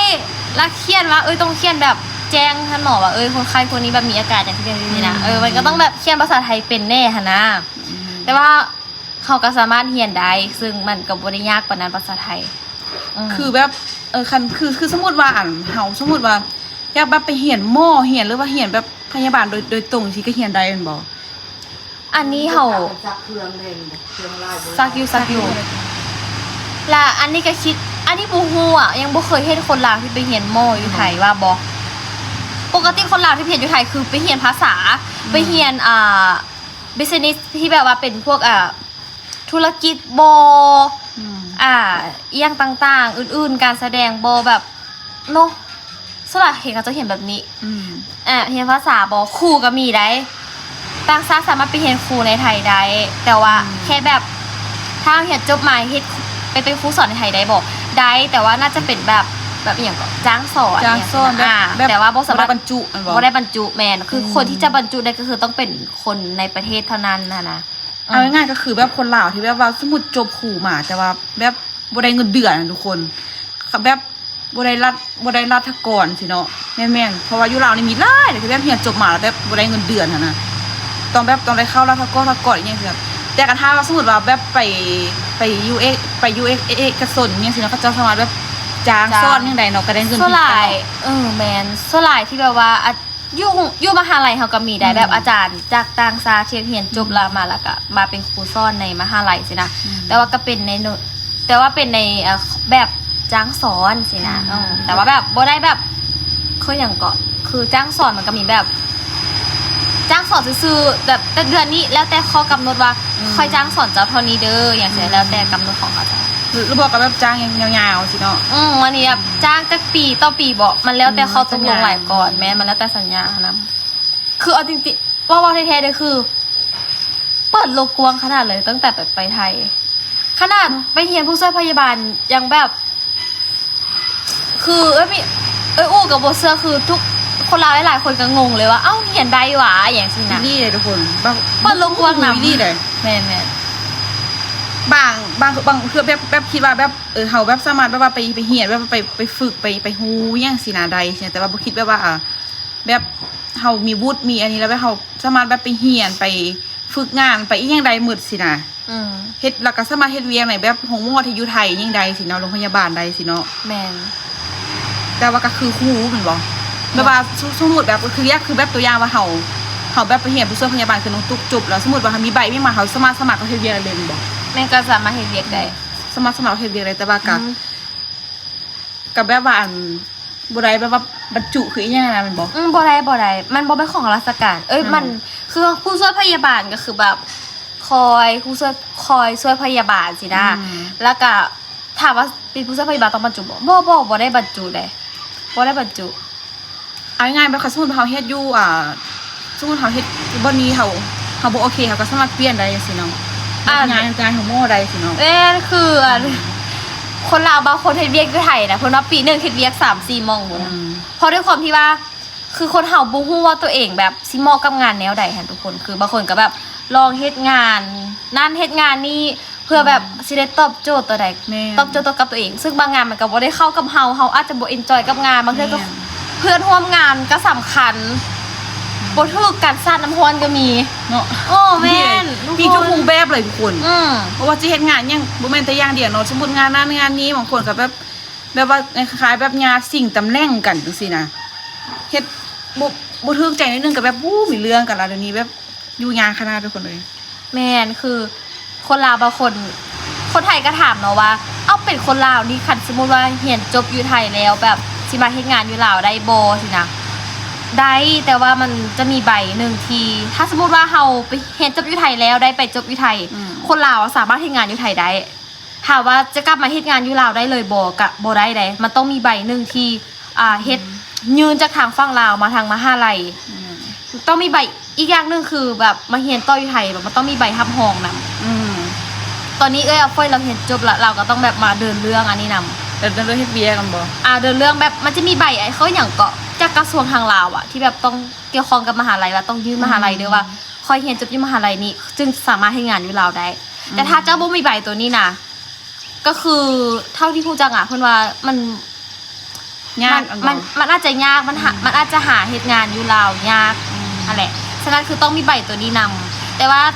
ແລ້ວຂຽນວ່າ ເອີຍ ຕ້ອງຂຽນແບບ ແຈ້ງທ່ານໝໍວ່າ ເອີຍ ຄົນໄຂ້ຄົນນີ້ແບບມີອາການຫຍັງຈັ່ງຊີ້ນະ ອືມ ເອີ ມັນກໍຕ້ອງແບບຂຽນພາສາໄທເປັນແດ່ຫັ້ນນະ ອືມ ແຕ່ວ່າເຮົາກໍສາມາດຮຽນໄດ້ ຊຶ່ງມັນກໍບໍ່ໄດ້ຍາກປານນັ້ນພາສາໄທ ອືມ ຄືແບບ ເອີ ຄັນ ຄື ຄືສົມມຸດວ່າ ອັນ ເຮົາ ສົມມຸດວ່າ ຢາກແບບໄປຮຽນໝໍ ຮຽນ ຫຼືວ່າຮຽນແບບພະຍາບານໂດຍ ໂດຍຕົງຊີ້ ກໍຮຽນໄດ້ແມ່ນບໍ່? ອັນນີ້ເຮົາ ຊັກເຄື່ອງແດ່ນີ້ ເຄື່ອງລາວໂບລານ ຊັກຢູ່ ຊັກຢູ່ ລະອັນນີ້ກໍຄິດ ອັນນີ້ບໍ່ຮູ້ອະ ຍັງບໍ່ເຄີຍເຫັນຄົນລາວທີ່ໄປຮຽນໝໍຢູ່ໄທວ່າບໍ່ ປົກກະຕິຄົນລາວທີ່ໄປຮຽນຢູ່ໄທຄືໄປຮຽນພາສາ ອືມ ໄປຮຽນ ອ່າ business ທີ່ແບບວ່າເປັນພວກ ອ່າ ທຸລະກິດບໍ ອືມ ອ່າ ອີ່ຫຍັງຕ່າງໆ ອື່ນໆ ການສະແດງບໍ ແບບ ເນາະ ສ່ວນຫຼາຍເຫັນເຂົາເຈົ້າຮຽນແບບນີ້ ອືມ ອ່າ ຮຽນພາສາບໍ ຄູກໍມີໄດ໋ ຕ່າງຊາດສາມາດໄປຮຽນຄູໃນໄທໄດ້ ແຕ່ວ່າ ອືມ ແຄ່ແບບ ຖ້າເຮົາຮຽນຈົບມາເຮັດ ໄປເປັນຄູສອນໃນໄທໄດ້ບໍ? ໄດ້ ແຕ່ວ່າໜ້າຈະເປັນແບບ ແບບອີ່ຫຍັງເກາະ ຈ້າງສອນ ຈ້າງສອນ ແບບ ອ່າ ແບບ ແຕ່ວ່າບໍ່ສາມາດ ບໍ່ໄດ້ບັນຈຸແມ່ນບໍ່? ບໍ່ໄດ້ບັນຈຸ ແມ່ນ ຄື ອືມ ຄົນທີ່ຈະບັນຈຸໄດ້ກໍຄືຕ້ອງເປັນຄົນໃນປະເທດເທົ່ານັ້ນຫັ້ນນະ ເອົາງ່າຍໆ ກໍຄືແບບຄົນລາວທີ່ແບບວ່າ ສົມມຸດຈົບຄູມາ ແຕ່ວ່າແບບບໍ່ໄດ້ເງິນເດືອນນະທຸກຄົນ ແບບ ບໍ່ໄດ້ລັດ ບໍ່ໄດ້ລັດຖະກອນຊີ້ເນາະ ແມ່ນໆ ເພາະວ່າຢູ່ລາວນີ້ມີຫຼາຍເດ້ ທີ່ແບບຮຽນຈົບມາແລ້ວແບບບໍ່ໄດ້ເງິນເດືອນຫັ້ນນະ ຕ້ອງແບບ ຕ້ອງໄດ້ເຂົ້າລັດຖະກອນ ຖະກອນອີ່ຫຍັງຊີ້ນະ ແຕ່ກໍຖ້າວ່າສົມມຸດວ່າແບບໄປ ໄປຢູ່ເອກ ໄປຢູ່ເອກ ເອກະຊົນຫຍັງຊີ້ນະ ເຂົາເຈົ້າສາມາດແບບຈ້າງ ຈ້າງສອນຫຍັງໄດ້ເນາະ ກໍໄດ້ເງິນ ສ່ວນຫຼາຍ ເອີ ແມ່ນ ສ່ວນຫຼາຍທີ່ແບບວ່າ ອາ ຢູ່ ຢູ່ມະຫາໄລເຮົາກໍມີໄດ້ ອືມ ແບບອາຈານຈາກຕ່າງຊາດທີ່ຮຽນຈົບ ອືມ ລາວມາ ແລ້ວກໍມາເປັນຄູສອນໃນມະຫາໄລຊີ້ນະ ອືມ ແຕ່ວ່າກໍເປັນໃນ ແຕ່ວ່າເປັນໃນ ເອີ ແບບຈ້າງສອນຊີ້ນະ ອືມ ເອີ ແຕ່ວ່າແບບບໍ່ໄດ້ແບບ ຄືຫຍັງເກາະ ຄືຈ້າງສອນມັນກໍມີແບບ ຈ້າງສອນຊື່ໆ ແບບແຕ່ເດືອນນີ້ ແລ້ວແຕ່ຂໍ້ກຳນົດວ່າ ອືມ ຂ້ອຍຈ້າງສອນເຈົ້າເທົ່ານີ້ເດີ ຫຍັງຊີ້ ອືມ ແລ້ວແຕ່ກຳນົດຂອງເຂົາເຈົ້າ ຫຼືບໍ່ກໍແບບຈ້າງຍາວໆ ຊີ້ເນາະ ອືມ ອັນນີ້ແບບ ອືມ ຈ້າງຈັກປີຕໍ່ປີບໍ ມັນແລ້ວແຕ່ ອືມ ຂໍ້ຕົກລົງຫຼາຍກ່ອນ ແມ່ນ ມັນແລ້ວແຕ່ສັນຍານຳ ຄືເອົາຈິງໆ ເວົ້າ ເວົ້າແທ້ໆເດີ ຄື ເປີດໂລກກວ້າງຂະໜາດເລີຍ ຕັ້ງແຕ່ໄປ ໄປໄທ ຂະໜາດໄປຮຽນຜູ້ຊ່ວຍພະຍາບານຍັງແບບ ຄືເອື້ອຍມີ ເອື້ອຍອູ້ກໍບໍ່ເຊື່ອ ຄືທຸກຄົນລາວຫຼາຍໆຄົນກໍງົງເລີຍວ່າ ເອົ້າ ຮຽນໄດ້ຫວາ ຫຍັງຊີ້ນະ ອີ່ຫຼີເດ້ທຸກຄົນ ເປີດໂລກກວ້າງນຳ ອີ່ຫຼີເດ້ ແມ່ນໆ ບາງ ບາງ ບາງເທື່ອແບບ ແບບຄິດວ່າແບບ ເອີ ເຮົາແບບສາມາດແບບວ່າໄປ ໄປຮຽນ ແບບວ່າໄປ ໄປຝຶກ ໄປ ໄປຮູ້ຫຍັງຊີ້ນະ ໄດ້ຊີ້ນະ ແຕ່ວ່າບໍ່ຄິດແບບວ່າ ອ່າ ແບບເຮົາມີວຸດ ມີອັນນີ້ ແລ້ວແບບເຮົາສາມາດແບບໄປຮຽນ ໄປຝຶກງານ ໄປອີ່ຫຍັງໄດ້ໝົດຊີ້ນະ ອືມ ເຮັດ ແລ້ວກໍສາມາດເຮັດວຽກໃນແບບໂຮງໝໍທີ່ຢູ່ໄທຫຍັງໄດ້ຊີ້ເນາະ ໂຮງພະຍາບານໄດ້ຊີ້ເນາະ ແມ່ນ ແຕ່ວ່າກໍຄືຄູແມ່ນບໍ່? ແບບວ່າ ແມ່ນ ສົມ ສົມມຸດແບບ ຄື ຄືແບບຕົວຢ່າງວ່າເຮົາ ເຮົາແບບໄປຮຽນຜູ້ຊ່ວຍພະຍາບານ ຄືນ້ອງຕຸກຈົບ ແລ້ວສົມມຸດວ່າເຮົາມີໃບຫຍັງມາ ເຮົາສາມາດສະໝັກເຂົ້າເຮັດວຽກໄດ້ເລີຍແມ່ນບໍ່? ແມ່ນ ກໍສາມາດເຮັດວຽກໄດ້ ອືມ ສາມາດສະໝັກເຮັດວຽກໄດ້ ແຕ່ວ່າກໍ ອືມ ກໍແບບວ່າ ອັນ ບໍ່ໄດ້ແບບວ່າບັນຈຸຄືອີ່ຫຍັງຫັ້ນນະແມ່ນບໍ່? ອືມ ບໍ່ໄດ້ ບໍ່ໄດ້ ມັນບໍ່ແມ່ນຂອງລາຊະການ ເອີຍ ແມ່ນບໍ່? ມັນຄືຜູ້ຊ່ວຍພະຍາບານກໍຄືແບບ ຄອຍ ຜູ້ຊ່ວຍ ຄອຍຊ່ວຍພະຍາບານຊີ້ນະ ອືມ ແລ້ວກໍຖາມວ່າເປັນຜູ້ຊ່ວຍພະຍາບານຕ້ອງບັນຈຸບໍ່? ບໍ່ ບໍ່ ບໍ່ໄດ້ບັນຈຸເດ້ ບໍ່ໄດ້ບັນຈຸ ເອົາງ່າຍໆ ແບບຄັນສົມມຸດວ່າເຮົາເຮັດຢູ່ ອ່າ ສົມມຸດເຮົາເຮັດບ່ອນນີ້ ເຮົາ ເຮົາບໍ່ໂອເຄ ເຮົາກໍສາມາດປ່ຽນໄດ້ຈັ່ງຊີ້ເນາະ ອ່າ ງານ ງານຂອງໝໍໄດ້ຊີ້ເນາະ ແມ່ນ ຄື ອືມ ອັນ ຄົນລາວບາງຄົນເຮັດວຽກຢູ່ໄທນະ ເພິ່ນວ່າປີໜຶ່ງເຮັດວຽກສາມສີ່ໝ່ອງ ອືມ ເພາະດ້ວຍຄວາມທີ່ວ່າ ຄືຄົນເຮົາບໍ່ຮູ້ວ່າຕົວເອງແບບຊິເໝາະກັບງານແນວໃດຫັ້ນທຸກຄົນ ຄືບາງຄົນກໍແບບລອງເຮັດງານນັ້ນເຮັດງານນີ້ ເພື່ອແບບ ອືມ ຊິໄດ້ຕອບໂຈດຕົວໃດ ແມ່ນ ຕອບໂຈດຕໍ່ກັບຕົວເອງ ຊຶ່ງບາງງານມັນກໍບໍ່ໄດ້ເຂົ້າກັບເຮົາ ເຮົາອາດຈະບໍ່ເອັນຈອຍກັບງານ ບາງເທື່ອກໍ ແມ່ນ ເພື່ອນຮ່ວມງານກໍສຳຄັນ ອືມ ບໍ່ຖືກກັນ ສາດນ້ຳຮ້ອນກໍມີເນາະ ໂອ້ ແມ່ນ ມີທຸກຮູບແບບເລີຍທຸກຄົນ ອືມ ບໍ່ວ່າຊິເຮັດງານຫຍັງ ບໍ່ແມ່ນແຕ່ຢ່າງດຽວເນາະ ສົມມຸດງານນັ້ນງານນີ້ ບາງຄົນກໍແບບ ແບບວ່າຄ້າຍໆແບບຍາຊິງຕຳແໜ່ງກັນຈັ່ງຊີ້ນະ ເຮັດບໍ່ ບໍ່ຖືກໃຈໜ້ອຍໜຶ່ງກໍແບບ ໂອ້ ມີເລື່ອງກັນລະ ດຽວນີ້ແບບ ຫຍຸ້ງຍາກຂະໜາດທຸກຄົນເອີຍ ແມ່ນ ຄືຄົນລາວບາງຄົນ ຄົນໄທກໍຖາມເນາະວ່າ ເອົ້າ ເປັນຄົນລາວນີ້ ຄັນສົມມຸດວ່າຮຽນຈົບຢູ່ໄທແລ້ວ ແບບຊິມາເຮັດງານຢູ່ລາວໄດ້ບໍ່ຊີ້ນະ ໄດ້ ແຕ່ວ່າມັນຈະມີໃບໜຶ່ງທີ່ ຖ້າສົມມຸດວ່າເຮົາໄປຮຽນຈົບຢູ່ໄທແລ້ວ ໄດ້ໃບຈົບຢູ່ໄທ ອືມ ຄົນລາວສາມາດເຮັດງານຢູ່ໄທໄດ້ ຖາມວ່າຈະກັບມາເຮັດງານຢູ່ລາວໄດ້ເລີຍບໍ່? ກະບໍ່ໄດ້ເດ້ ມັນຕ້ອງມີໃບໜຶ່ງທີ່ ອ່າ ເຮັດ ອືມ ຍື່ນຈາກທາງຝັ່ງລາວມາທາງມະຫາໄລ ອືມ ຕ້ອງມີໃບ ອີກຢ່າງໜຶ່ງຄືແບບມາຮຽນຕໍ່ຢູ່ໄທ ແບບມັນຕ້ອງມີໃບຮັບຮອງນຳ ອືມ ຕອນນີ້ເອື້ອຍອາເຟີຍລາວຮຽນຈົບລະ ລາວກໍຕ້ອງແບບມາເດີນເລື່ອງອັນນີ້ນຳ ເດີນເລື່ອງເຮັດວຽກນຳບໍ່? ອ່າ ເດີນເລື່ອງແບບ ມັນຈະມີໃບ ເຂົາຫຍັງເກາະ ຈາກກະຊວງທາງລາວອະ ທີ່ແບບຕ້ອງກ່ຽວຂ້ອງກັບມະຫາໄລວ່າ ຕ້ອງຍື່ນມະຫາໄລເດີວ່າ ອືມ ຂ້ອຍຮຽນຈົບຢູ່ມະຫາໄລນີ້ ຈຶ່ງສາມາດເຮັດງານຢູ່ລາວໄດ້ ອືມ ແຕ່ຖ້າເຈົ້າບໍ່ມີໃບໂຕນີ້ນະ ກໍຄືເທົ່າທີ່ຮູ້ຈັກອະ ເພິ່ນວ່າມັນ ຍາກ ມັນ ອັນບໍ່ ມັນ ມັນອາດຈະຍາກ ມັນຫາ ອືມ ມັນອາດຈະຫາເຮັດງານຢູ່ລາວຍາກ ອືມ ຫັ້ນແຫຼະ. ສະນັ້ນຄືຕ້ອງມີໃບໂຕນີ້ນຳ ແຕ່ວ່າ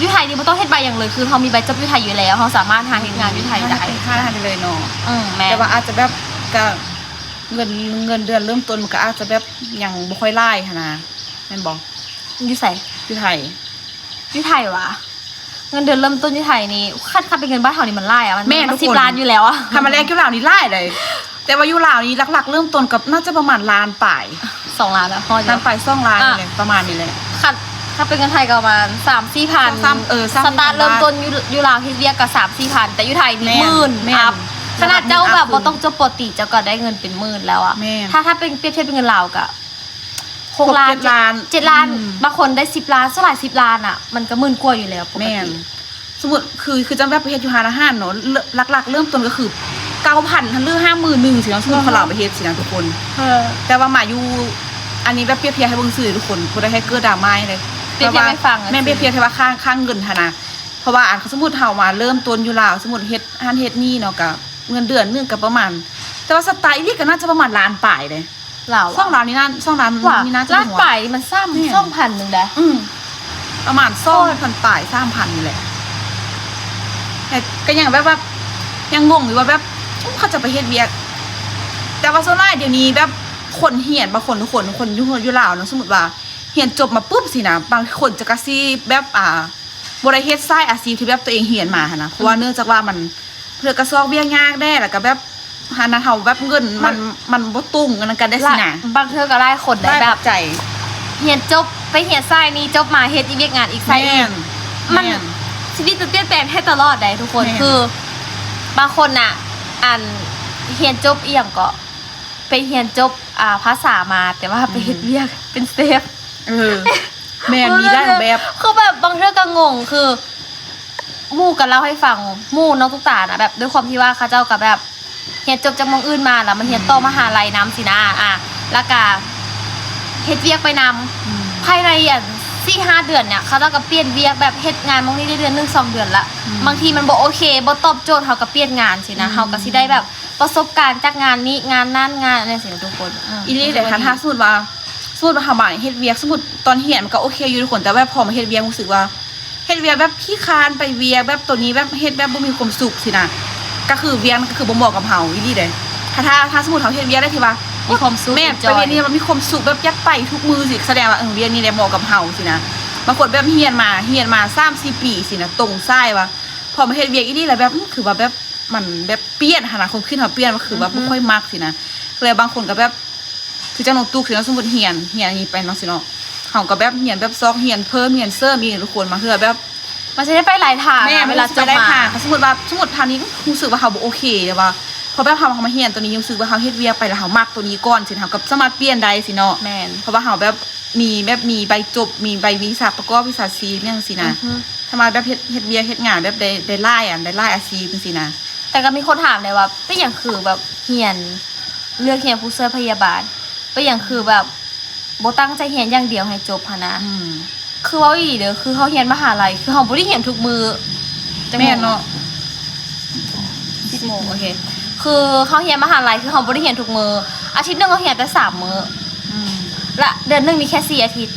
ຢູ່ໄທນີ້ບໍ່ຕ້ອງເຮັດໃບຫຍັງເລີຍ ຄືເຮົາມີໃບຈົບຢູ່ໄທຢູ່ແລ້ວ ເຮົາສາມາດຫາເຮັດງານຢູ່ໄທໄດ້ ອືມ ຫາເຮັດງານໄດ້ເລີຍເນາະ. ອືມ ແມ່ນ ແຕ່ວ່າອາດຈະແບບ ກະເງິນ ເງິນເດືອນເລີ່ມຕົ້ນມັນກະອາດຈະແບບຍັງບໍ່ຄ່ອຍຫຼາຍຫັ້ນນະ ແມ່ນບໍ່? ຢູ່ໃສ? ຢູ່ໄທ. ຢູ່ໄທຫວາ? ເງິນເດືອນເລີ່ມຕົ້ນຢູ່ໄທນີ້ ຄັນ ຄັນເປັນເງິນບ້ານເຮົານີ້ມັນຫຼາຍອະ ມັນ ແມ່ນ ມັນສິບລ້ານຢູ່ແລ້ວອະ ຖ້າມາແລກຢູ່ລາວນີ້ຫຼາຍໃດ໋. ແຕ່ວ່າຢູ່ລາວນີ້ຫຼັກໆເລີ່ມຕົ້ນກໍໜ້າຈະປະມານລ້ານປາຍ ສອງລ້ານແລ້ວ ພໍຢູ່ ລ້ານປາຍ ສອງລ້ານ ອ່ະ ນີ້ແຫຼະ ປະມານນີ້ແຫຼະ. ຄັນ ຄັນເປັນເງິນໄທກໍປະມານສາມສີ່ພັນ ສອງສາມ ເອີ ສະຕາດເລີ່ມຕົ້ນຢູ່ ຢູ່ລາວເຮັດວຽກກໍສາມສີ່ພັນ ແຕ່ຢູ່ໄທນີ້ ແມ່ນ ໝື່ນ ແມ່ນ ອັບ ຂະໜາດເຈົ້າແບບບໍ່ຕ້ອງຈົບ ປໍຕີ ເຈົ້າກໍໄດ້ເງິນເປັນໝື່ນແລ້ວອະ. ແມ່ນ ຖ້າ ຖ້າເປັນ ປຽບທຽບເປັນເງິນລາວກໍ ຫົກລ້ານ ເຈັດລ້ານ ເຈັດລ້ານ ອືມ ບາງຄົນໄດ້ສິບລ້ານ ສ່ວນຫຼາຍສິບລ້ານນະ ມັນກໍໝື່ນກວ່າຢູ່ແລ້ວປົກກະຕິ. ແມ່ນ ສົມມຸດຄື ຄືຈັ່ງແບບໄປເຮັດຢູ່ຮ້ານອາຫານເນາະ ຫຼັກໆເລີ່ມຕົ້ນກໍຄືເກົ້າພັນ ຫຼື ຫ້າໝື່ນໜຶ່ງຊີ້ນະ ສົມມຸດ ເອີ ເຂົາເຈົ້າໄປເຮັດຊີ້ນະທຸກຄົນ. ເອີ ແຕ່ວ່າມາຢູ່ ອັນນີ້ແບບປຽບທຽບໃຫ້ເບິ່ງຊື່ທຸກຄົນ ບໍ່ໄດ້ໃຫ້ເກີດດຣາມາເລີຍ ປຽບທຽບໃຫ້ຟັງ ແມ່ນ ປຽບທຽບໃຫ້ວ່າຄ່າ ຄ່າເງິນຫັ້ນນະ. ເພາະວ່າ ອັນ ສົມມຸດເຮົາມາເລີ່ມຕົ້ນຢູ່ລາວ ສົມມຸດເຮັດຫັ້ນເຮັດນີ້ເນາະ ກໍເງິນເດືອນໜຶ່ງກໍປະມານ ແຕ່ວ່າສະຕາອີ່ຫຼີກໍໜ້າຈະປະມານລ້ານປາຍເດ້. ລາວ ສອງລ້ານນີ້ນະ ສອງລ້ານ ວ່າ ນີ້ນະ ລ້ານປາຍນີ້ມັນຊ້ຳ ແມ່ນ ສອງພັນໜຶ່ງໃດ໋. ອືມ ປະມານສອງພັນປາຍ ສາມພັນນີ້ແຫຼະ. ແຕ່ກໍຍັງແບບວ່າ ຍັງງົງຢູ່ວ່າແບບ ເຂົາເຈົ້າໄປເຮັດວຽກ ແຕ່ວ່າສ່ວນຫຼາຍດຽວນີ້ແບບຄົນຮຽນ ບາງຄົນ ຄົນ ຄົນຢູ່ ຢູ່ລາວເນາະ ສົມມຸດວ່າຮຽນຈົບມາປຸບຊີ້ນະ ບາງຄົນຈະກະຊິແບບ ອ່າ ບໍ່ໄດ້ເຮັດສາຍອາຊີບທີ່ແບບຕົວເອງຮຽນມາຫັ້ນນະ ເພາະວ່າ ອືມ ເນື່ອງຈາກວ່າມັນ ເທື່ອກະຊອກວຽກຍາກແດ່ ແລ້ວກະແບບ ຫັ້ນນະ ເຮົາແບບເງິນມັນ ມັນບໍ່ຕົງອັນນັ້ນກັນໄດ້ຊີ້ນະ. ບາງເທື່ອກໍຫຼາຍຄົນໄດ້ແບບ ຮຽນຈົບໄປຮຽນສາຍນີ້ ຈົບມາເຮັດອີກວຽກງານອີກສາຍອີກ. ແມ່ນ ມັນ ແມ່ນ ຊີວິດມັນປ່ຽນແປງໄດ້ຕະຫຼອດໃດ໋ທຸກຄົນ. ແມ່ນ ຄືບາງຄົນນະ ອັນ ຮຽນຈົບອີ່ຫຍັງເກາະ ໄປຮຽນຈົບ ອ່າ ພາສາມາ ແຕ່ວ່າໄປເຮັດ ອືມ ວຽກເປັນເຊຟ. ເອີ ແມ່ນ ມີຫຼາຍຮູບແບບ ຄືແບບບາງເທື່ອກໍງົງ ຄື ໝູ່ກໍເລົ່າໃຫ້ຟັງ ໝູ່ນ້ອງຕຸກຕານະ ແບບດ້ວຍຄວາມທີ່ວ່າເຂົາເຈົ້າກໍແບບຮຽນຈົບຈາກໝ່ອງອື່ນມາ ແລ້ວມາຮຽນຕໍ່ ອືມ ມະຫາໄລນຳຊີ້ນະ ອ່າ ແລ້ວກໍເຮັດວຽກໄປນຳ ອືມ ພາຍໃນ ອັນ ສີ່ຫ້າເດືອນເນີ້ຍ ເຂົາເຈົ້າກໍປ່ຽນວຽກ ແບບເຮັດງານໝ່ອງນີ້ໄດ້ເດືອນໜຶ່ງສອງເດືອນລະ ອືມ ບາງທີມັນບໍ່ໂອເຄ ບໍ່ຕອບໂຈດ ເຮົາກໍປ່ຽນງານຊີ້ນະ ອືມ ເຮົາກໍຊິໄດ້ແບບປະສົບການຈາກງານນີ້ງານນັ້ນງານອັນນັ້ນຊີ້ນະທຸກຄົນ. ອືມ ອີ່ຫຼີເດ້ ຄັນຖ້າສົມມຸດວ່າ ສົມມຸດວ່າເຮົາມາເຮັດວຽກ ສົມມຸດຕອນຮຽນມັນກໍໂອເຄຢູ່ທຸກຄົນ ແຕ່ແບບພໍມາເຮັດວຽກຮູ້ສຶກວ່າ ເຮັດວຽກແບບຂີ້ຄ້ານໄປວຽກ ແບບໂຕນີ້ແບບເຮັດແບບບໍ່ມີຄວາມສຸກຊີ້ນະ ກໍຄືວຽກນັ້ນກໍຄືບໍ່ເໝາະກັບເຮົາອີ່ຫຼີເດ້. ຖ້າ ຖ້າ ຖ້າສົມມຸດເຮົາເຮັດວຽກໄດ້ທີ່ວ່າມີຄວາມສຸກ ແມ່ນ ເອັນຈອຍ ໄປວຽກນີ້ແບບມີຄວາມສຸກ ແບບຢາກໄປທຸກມື້ຊີ້ ສະແດງວ່າ ເອີ ວຽກນີ້ແຫຼະເໝາະກັບເຮົາຊີ້ນະ. ບາງຄົນແບບຮຽນມາ ຮຽນມາສາມສີ່ປີຊີ້ນະ ຕົງສາຍວ່າ ພໍມາເຮັດວຽກອີ່ຫຼີແລ້ວແບບ ອື ຄືວ່າແບບ ມັນແບບປ່ຽນຫັ້ນນະ ຄວາມຄິດເຮົາປ່ຽນ ຄືວ່າ ອືຮຶ ບໍ່ຄ່ອຍມັກຊີ້ນະ. ແລ້ວບາງຄົນກໍແບບ ຄືຈັ່ງນ້ອງຕຸກຊີ້ເນາະ ສົມມຸດຮຽນ ຮຽນອັນນີ້ໄປເນາະຊີ້ເນາະ ເຮົາກໍແບບຮຽນແບບຊອກຮຽນເພີ່ມ ຮຽນເສີມອີກທຸກຄົນ ບາງເທື່ອແບບ ມັນຊິໄດ້ໄປຫຼາຍທາງ ແມ່ນ ເວລາຈົບມາ ຖ້າສົມມຸດວ່າ ສົມມຸດທາງນີ້ຮູ້ສຶກວ່າເຮົາບໍ່ໂອເຄ ແຕ່ວ່າພໍແບບເຮົາ ເຮົາມາຮຽນໂຕນີ້ ຮູ້ສຶກວ່າເຮົາເຮັດວຽກໄປແລ້ວເຮົາມັກໂຕນີ້ກ່ອນຊີ້ ເຮົາກໍສາມາດປ່ຽນໄດ້ຊີ້ເນາະ. ແມ່ນ ເພາະວ່າເຮົາແບບມີ ແບບມີໃບຈົບ ມີໃບວິຊາປະກອບ ວິຊາຊີບຫຍັງຊີ້ນະ ອືຮຶ ສາມາດແບບເຮັດ ເຮັດວຽກເຮັດງານແບບໄດ້ ໄດ້ຫຼາຍອັນ ໄດ້ຫຼາຍອາຊີບຈັ່ງຊີ້ນະ. ແຕ່ກໍມີຄົນຖາມໄດ້ວ່າ ເປັນຫຍັງຄືແບບຮຽນ ເລືອກຮຽນຜູ້ຊ່ວຍພະຍາບານ ເປັນຫຍັງຄືແບບບໍ່ຕັ້ງໃຈຮຽນຢ່າງດຽວໃຫ້ຈົບຫັ້ນນະ? ອືມ ຄືເວົ້າອີ່ຫຼີເດີ ຄືເຮົາຮຽນມະຫາໄລ ຄືເຮົາບໍ່ໄດ້ຮຽນທຸກມື້. ແມ່ນເນາະ ສິບໂມງ ໂອເຄ ຄືເຮົາຮຽນມະຫາໄລ ຄືເຮົາບໍ່ໄດ້ຮຽນທຸກມື້ ອາທິດໜຶ່ງເຮົາຮຽນແຕ່ສາມມື້ ອືມ ລະເດືອນໜຶ່ງມີແຄ່ສີ່ອາທິດ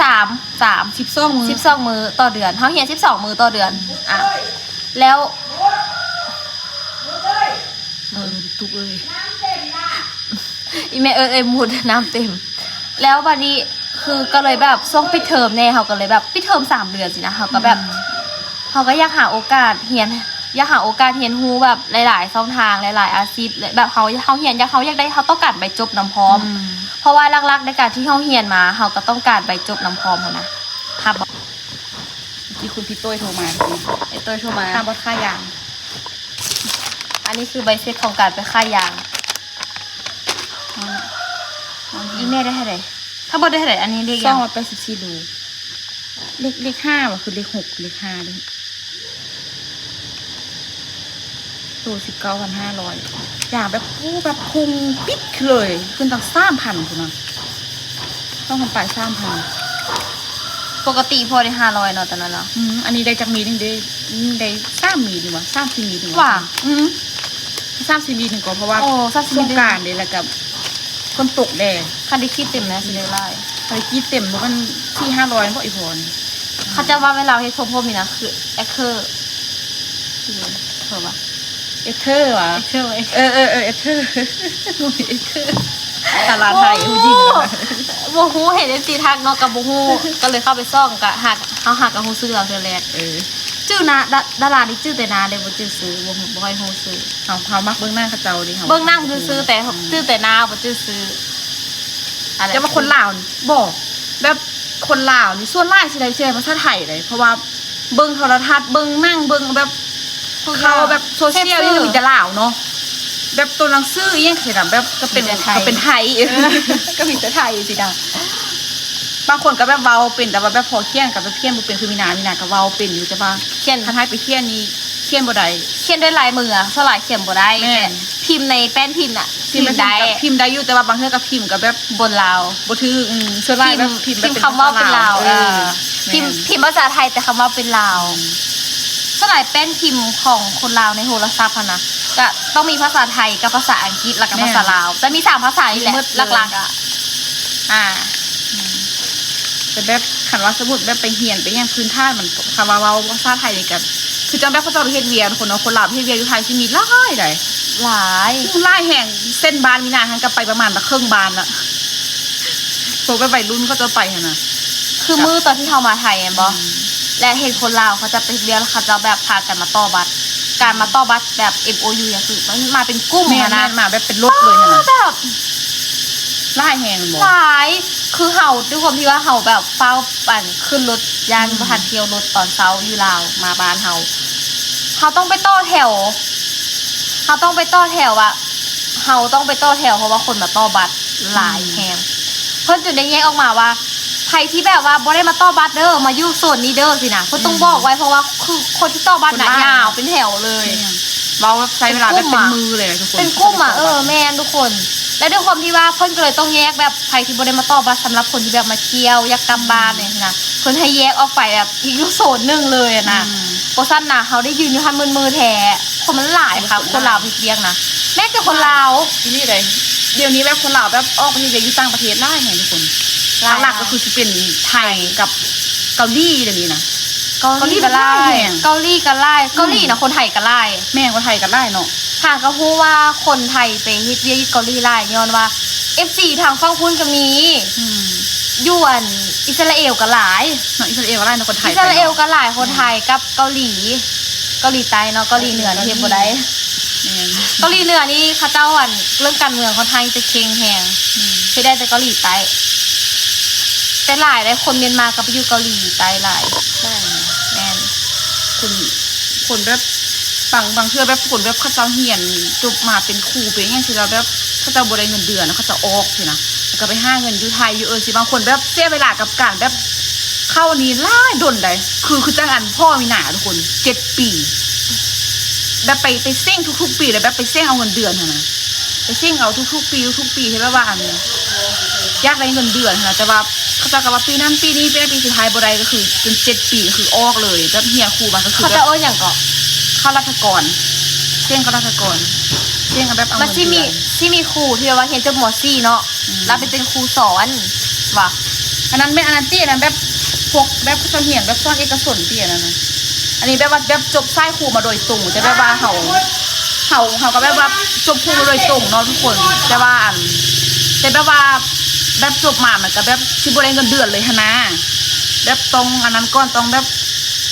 ສາມ ສາມ ສິບສອງມື້ ສິບສອງມື້ຕໍ່ເດືອນ ເຮົາຮຽນສິບສອງມື້ຕໍ່ເດືອນ ອະ ແລ້ວ ເອີ ຕຸກເອີຍ ອີ່ແມ່ເອີຍ ເອີຍ ໝົດ ນ້ຳເຕັມ. ແລ້ວບາດນີ້ຄືກໍເລີຍແບບຊ່ວງປິດເທີມແດ່ ເຮົາກໍເລີຍແບບປິດເທີມສາມເດືອນຊີ້ນະ ເຮົາກໍແບບ ອືມ ເຮົາກໍຢາກຫາໂອກາດຮຽນ ຢາກຫາໂອກາດຮຽນຮູ້ແບບຫຼາຍໆຊ່ອງທາງ ຫຼາຍໆອາຊີບ ແບບເຮົາ ເຮົາຮຽນ ຢາກ ເຮົາຢາກໄດ້ ເຮົາຕ້ອງການໃບຈົບນຳພ້ອມ ອືມ ເພາະວ່າຫຼັກໆໃນການທີ່ເຮົາຮຽນມາ ເຮົາກໍຕ້ອງການໃບຈົບນຳພ້ອມຫັ້ນນະ. ຮັບບໍ່? ທີ່ຄຸນພີ່ໂຕ້ຍໂທມາ ໄອ້ໂຕ້ຍໂທມາ ຄ່າບົດຄ່າຢາງ. ອັນນີ້ຄືໃບເສັດຂອງການໄປຄ່າຢາງ. ອີ່ແມ່ໄດ້ເທົ່າໃດ? ທັງໝົດໄດ້ເທົ່າໃດ? ອັນນີ້ເລກຫຍັງ? ສອງຮ້ອຍແປດສິບສີ່ໂລ. ເລກ ເລກຫ້າຫວາ? ຄືເລກຫົກ ເລກຫ້າເດ້. ໂລສິບເກົ້າພັນຫ້າຮ້ອຍ ຢາງແບບ ໂອ້ ແບບພຸ່ງປິດເລີຍ ຂຶ້ນຕັ້ງສາມພັນພຸ້ນນະ ສອງພັນປາຍ ສາມພັນ. ປົກກະຕິພໍໄດ້ຫ້າຮ້ອຍເນາະ ຕອນນັ້ນເນາະ. ອືມ ອັນນີ້ໄດ້ຈັກມີດໜຶ່ງເດ້? ອືມ ໄດ້ສາມມີດນີ້ຫວາ? ສາມສີ່ມີດນີ້ຫວາ? ຫວາ? ອືມ. ສາມສິບມິນກໍ ເພາະວ່າ ໂອ້ ສາມສິບມິນ ສົງການເດ້ ແລ້ວກໍຝົນຕົກແດ່. ຄັນໄດ້ຂີດເຕັມນະ ຊິໄດ້ຫຼາຍ. ຄັນໄດ້ຂີດເຕັມ ບໍ່ແມ່ນສີ່ຫ້າຮ້ອຍບໍ່ ອີ່ພໍນີ້? ເຂົາເຈົ້າວ່າເວລາເຮັດຜົມໆນີ້ນະ ຄື actor ເອີ ເຂົາວ່າ actor ຫວາ? Actor ເອີ ເອີ ເອີ actor ເອເທີ ຕະຫຼາດໄທຜູ້ຍິງ ບໍ່ຮູ້ ເຫັນເອັຟຊີທັກເນາະ ກໍບໍ່ຮູ້ ກໍເລີຍເຂົ້າໄປສ່ອງ ກໍຫາກ ເຮົາຫາກະຮູ້ຊື່ລາວເທື່ອແລກ. ເອີ ຈື່ໜ້າ ດາ ດາລານີ້ຈື່ແຕ່ໜ້າເດ້ ບໍ່ຈື່ຊື່ ບໍ່ ບໍ່ຄ່ອຍຮູ້ຊື່. ເຮົາ ເຮົາມັກເບິ່ງໜັງເຂົາເຈົ້າເດ້ ເຮົາ ເບິ່ງໜັງຊື່ໆ ແຕ່ ອືມ ຈື່ແຕ່ໜ້າ ບໍ່ຈື່ຊື່. ອັນນັ້ນ ແຕ່ວ່າຄົນລາວນີ້ ບໍ່ ແບບຄົນລາວນີ້ສ່ວນຫຼາຍຊິໄດ້ ຊິໄດ້ພາສາໄທເດ້ ເພາະວ່າເບິ່ງໂທລະທັດ ເບິ່ງໜັງ ເບິ່ງແບບ ເຂົາແບບໂຊຊຽວນີ້ມີແຕ່ລາວເນາະ ແບບໂຕໜັງສືອີ່ຫຍັງຊີ້ນະ ແບບກໍເປັນ ມີແຕ່ໄທ ກໍເປັນໄທ ເອີ ກໍມີແຕ່ໄທຊີ້ນະ. ບາງຄົນກໍແບບເວົ້າເປັນ ແຕ່ວ່າແບບພໍຂຽນກໍແບບຂຽນບໍ່ເປັນ ຄືມີນາ ມີນາກໍເວົ້າເປັນຢູ່ ແຕ່ວ່າຂຽນ ຄັນໃຫ້ໄປຂຽນນີ້ຂຽນບໍ່ໄດ້ ຂຽນດ້ວຍລາຍມື ສ່ວນຫຼາຍຂຽນບໍ່ໄດ້. ແມ່ນ ແຕ່ພິມໃນແປ້ນພິມນະ ພິມໄດ້ ພິມໄດ້ຢູ່ ແຕ່ວ່າບາງເທື່ອກໍພິມກໍແບບບົນລາວ ບໍ່ຖືກ. ອືມ ສ່ວນຫຼາຍແບບພິມ ພິມແບບ ພິມຄຳເວົ້າເປັນລາວ ເອີ ແມ່ນ ພິມ ພິມພາສາໄທ ແຕ່ຄຳເວົ້າເປັນລາວ. ອືມ ສ່ວນຫຼາຍແປ້ນພິມຂອງຄົນລາວໃນໂທລະສັບຫັ້ນນະ ກະຕ້ອງມີພາສາໄທກັບພາສາອັງກິດ ແລ້ວກະ ແມ່ນ ພາສາລາວ ຈະມີສາມພາສານີ້ແຫຼະ ມີໝົດເລີຍ ຫຼັກໆ ອະ. ອ່າ ແຕ່ແບບຄັນວ່າສົມມຸດແບບໄປຮຽນໄປຫຍັງພື້ນຖານມັນ ຄັນວ່າເວົ້າພາສາໄທນີ້ກໍຄືຈັ່ງແບບເຂົາເຈົ້າໄປເຮັດວຽກ ທຸກຄົນເນາະ ຄົນລາວໄປເຮັດວຽກຢູ່ໄທຊິມີຫຼາຍໃດ ຫຼາຍ ຫຼາຍແຮງ. ເສັ້ນບ້ານມີນາຫັ້ນກໍໄປປະມານເຄິ່ງບ້ານລະ ພວກແບບໄວລຸ້ນເຂົາເຈົ້າໄປຫັ້ນນະ. ຄືມື້ຕອນທີ່ເຮົາມາໄທແມ່ນບໍ່ ອືມ ແລະເຫັນຄົນລາວເຂົາເຈົ້າໄປເຮັດວຽກ ແລ້ວເຂົາເຈົ້າແບບພາກັນມາຕໍ່ບັດ ການມາຕໍ່ບັດແບບເອັມໂອຢູຫຍັງ ຄືມັນມາເປັນກຸ່ມຫັ້ນນະ ແມ່ນໆ ມາແບບເປັນລົດເລີຍຫັ້ນນະ ແບບ ຫຼາຍແຮງແມ່ນບໍ່? ຫຼາຍ ຄືເຮົາ ດ້ວຍຄວາມທີ່ວ່າເຮົາແບບຟ້າວ ອັນ ຂຶ້ນລົດ ຢ້ານ ອືມ ບໍ່ທັນທ່ຽວລົດຕອນເຊົ້າຢູ່ລາວ ມາບ້ານເຮົາ ເຮົາຕ້ອງໄປຕໍ່ແຖວ ເຮົາຕ້ອງໄປຕໍ່ແຖວອະ ເຮົາຕ້ອງໄປຕໍ່ແຖວ ເພາະວ່າຄົນມາຕໍ່ບັດຫຼາຍແຮງ ອືມ ເພິ່ນຈົນໄດ້ແຍກອອກມາວ່າ ໃຜທີ່ແບບວ່າບໍ່ໄດ້ມາຕໍ່ບັດເດີ ມາຢູ່ໂຊນນີ້ເດີ ຊີ້ນະ ເພິ່ນຕ້ອງ ອືມ ບອກໄວ້ ເພາະວ່າຄືຄົນທີ່ຕໍ່ບັດນະ ຄົນຫຼາຍ ຍາວເປັນແຖວເລີຍ ແມ່ນ ເວົ້າແບບໃຊ້ເວລາແບບເປັນມື້ເລີຍນະທຸກຄົນ ເປັນກຸ່ມອະ ເອີ ແມ່ນທຸກຄົນ. ແລ້ວດ້ວຍຄວາມທີ່ວ່າເພິ່ນກໍເລີຍຕ້ອງແຍກແບບໃຜທີ່ບໍ່ໄດ້ມາຕໍ່ບັດ ສຳລັບຄົນທີ່ແບບມາທ່ຽວ ຢາກກັບບ້ານ ອືມ ຈັ່ງຊີ້ນະ ເພິ່ນໃຫ້ແຍກອອກໄປແບບອີກຢູ່ໂຊນໜຶ່ງເລີຍນະ ອືມ ບໍ່ຊັ້ນນະ ເຮົາໄດ້ຢືນຢູ່ຫັ້ນມືດໆແທ້ ຄົນມັນຫຼາຍຄັກ ຄົນລາວເຮັດວຽກນະ ແມ້ແຕ່ຄົນລາວ ອີ່ຫຼີເດ ດຽວນີ້ແບບຄົນລາວແບບອອກໄປເຮັດວຽກຢູ່ຕ່າງປະເທດຫຼາຍແຮງທຸກຄົນ ຫຼາຍ ຫຼັກໆກໍຄືຊິເປັນໄທກັບເກົາຫຼີດຽວນີ້ນະ ເກົາຫຼີກໍຫຼາຍ ເກົາຫຼີກໍຫຼາຍ ເກົາຫຼີນະ ອືມ ຄົນໄທກໍຫຼາຍ ແມ່ນ ຄົນໄທກໍຫຼາຍເນາະ. ຫາກໍຮູ້ວ່າຄົນໄທໄປເຮັດວຽກຢູ່ເກົາຫຼີຫຼາຍ ຍ້ອນວ່າເອັຟຊີທາງຝັ່ງພຸ້ນກໍມີ ອືມ ຢູ່ອັນອິສຣາເອລກໍຫຼາຍເນາະ ອິສຣາເອລກໍຫຼາຍເນາະ ຄົນໄທ ອິສຣາເອລກໍຫຼາຍ ຄົນໄທກັບເກົາຫຼີ ເກົາຫຼີໃຕ້ເນາະ ເກົາຫຼີເໜືອນີ້ເຮັດບໍ່ໄດ້ ແມ່ນ ເກົາຫຼີເໜືອນີ້ເຂົາເຈົ້າ ອັນ ເລື່ອງການເມືອງຂ້ອນຂ້າງຈະເຄັ່ງແຮງ ອືມ ເຮັດໄດ້ແຕ່ເກົາຫຼີໃຕ້ ແຕ່ຫຼາຍໃດ໋ ຄົນມຽນມາກໍໄປຢູ່ເກົາຫຼີໃຕ້ຫຼາຍ ຫຼາຍ ແມ່ນ ຄົນ ຄົນແບບ ບາງ ບາງເທື່ອແບບຄົນແບບເຂົາເຈົ້າຮຽນຈົບມາເປັນຄູເປັນຫຍັງຊີ້ ແລ້ວແບບເຂົາເຈົ້າບໍ່ໄດ້ເງິນເດືອນ ເຂົາເຈົ້າອອກຊີ້ນະ ແລ້ວກໍໄປຫາເງິນຢູ່ໄທຢູ່ເອີຊີ້ ບາງຄົນແບບເສຍເວລາກັບການແບບເຂົ້ານີ້ຫຼາຍດົນໃດ໋ ຄື ຄືຈັ່ງອັນພໍ່ມີນາທຸກຄົນ ເຈັດປີ ແບບໄປ ໄປເສັງທຸກໆປີ ແລ້ວແບບໄປເສັງເອົາເງິນເດືອນຫັ້ນນະ ໄປເສັງເອົາທຸກໆປີ ທຸກໆປີ ທີ່ແບບວ່າ ອັນ ຢາກໄດ້ເງິນເດືອນຫັ້ນນະ ແຕ່ວ່າເຂົາເຈົ້າກໍວ່າປີນັ້ນປີນີ້ ປີນັ້ນປີສຸດທ້າຍບໍ່ໄດ້ ກໍຄືຈົນເຈັດປີ ກໍຄືອອກເລີຍ ແບບຮຽນຄູມາກໍຄື ເຂົາເຈົ້າເອີ້ນຫຍັງເກາະ? ຂ້າລາຊະກອນ ເສັງຂ້າລາຊະກອນ ເສັງເອົາແບບເອົາເງິນເດືອນ ມັນຊິມີ ຊິມີຄູທີ່ແບບວ່າຮຽນຈົບ ມ.ສີ່ ເນາະ ອືມ ແລ້ວໄປເປັນຄູສອນຫວາ? ອັນນັ້ນແມ່ນ ອັນນັ້ນຕິ ອັນນັ້ນແບບ ພວກແບບເຂົາເຈົ້າຮຽນແບບສອນເອກະຊົນຕິ ອັນນັ້ນນະ ອັນນີ້ແບບວ່າແບບຈົບສາຍຄູມາໂດຍຕົງ ແຕ່ແບບວ່າເຮົາ ເຮົາ ເຮົາກໍແບບວ່າຈົບຄູມາໂດຍຕົງເນາະທຸກຄົນ ແຕ່ວ່າອັນ ແຕ່ແບບວ່າແບບຈົບມາມັນກໍແບບຊິບໍ່ໄດ້ເງິນເດືອນເລີຍຫັ້ນນະ ແບບຕ້ອງອັນນັ້ນກ່ອນ ຕ້ອງແບບ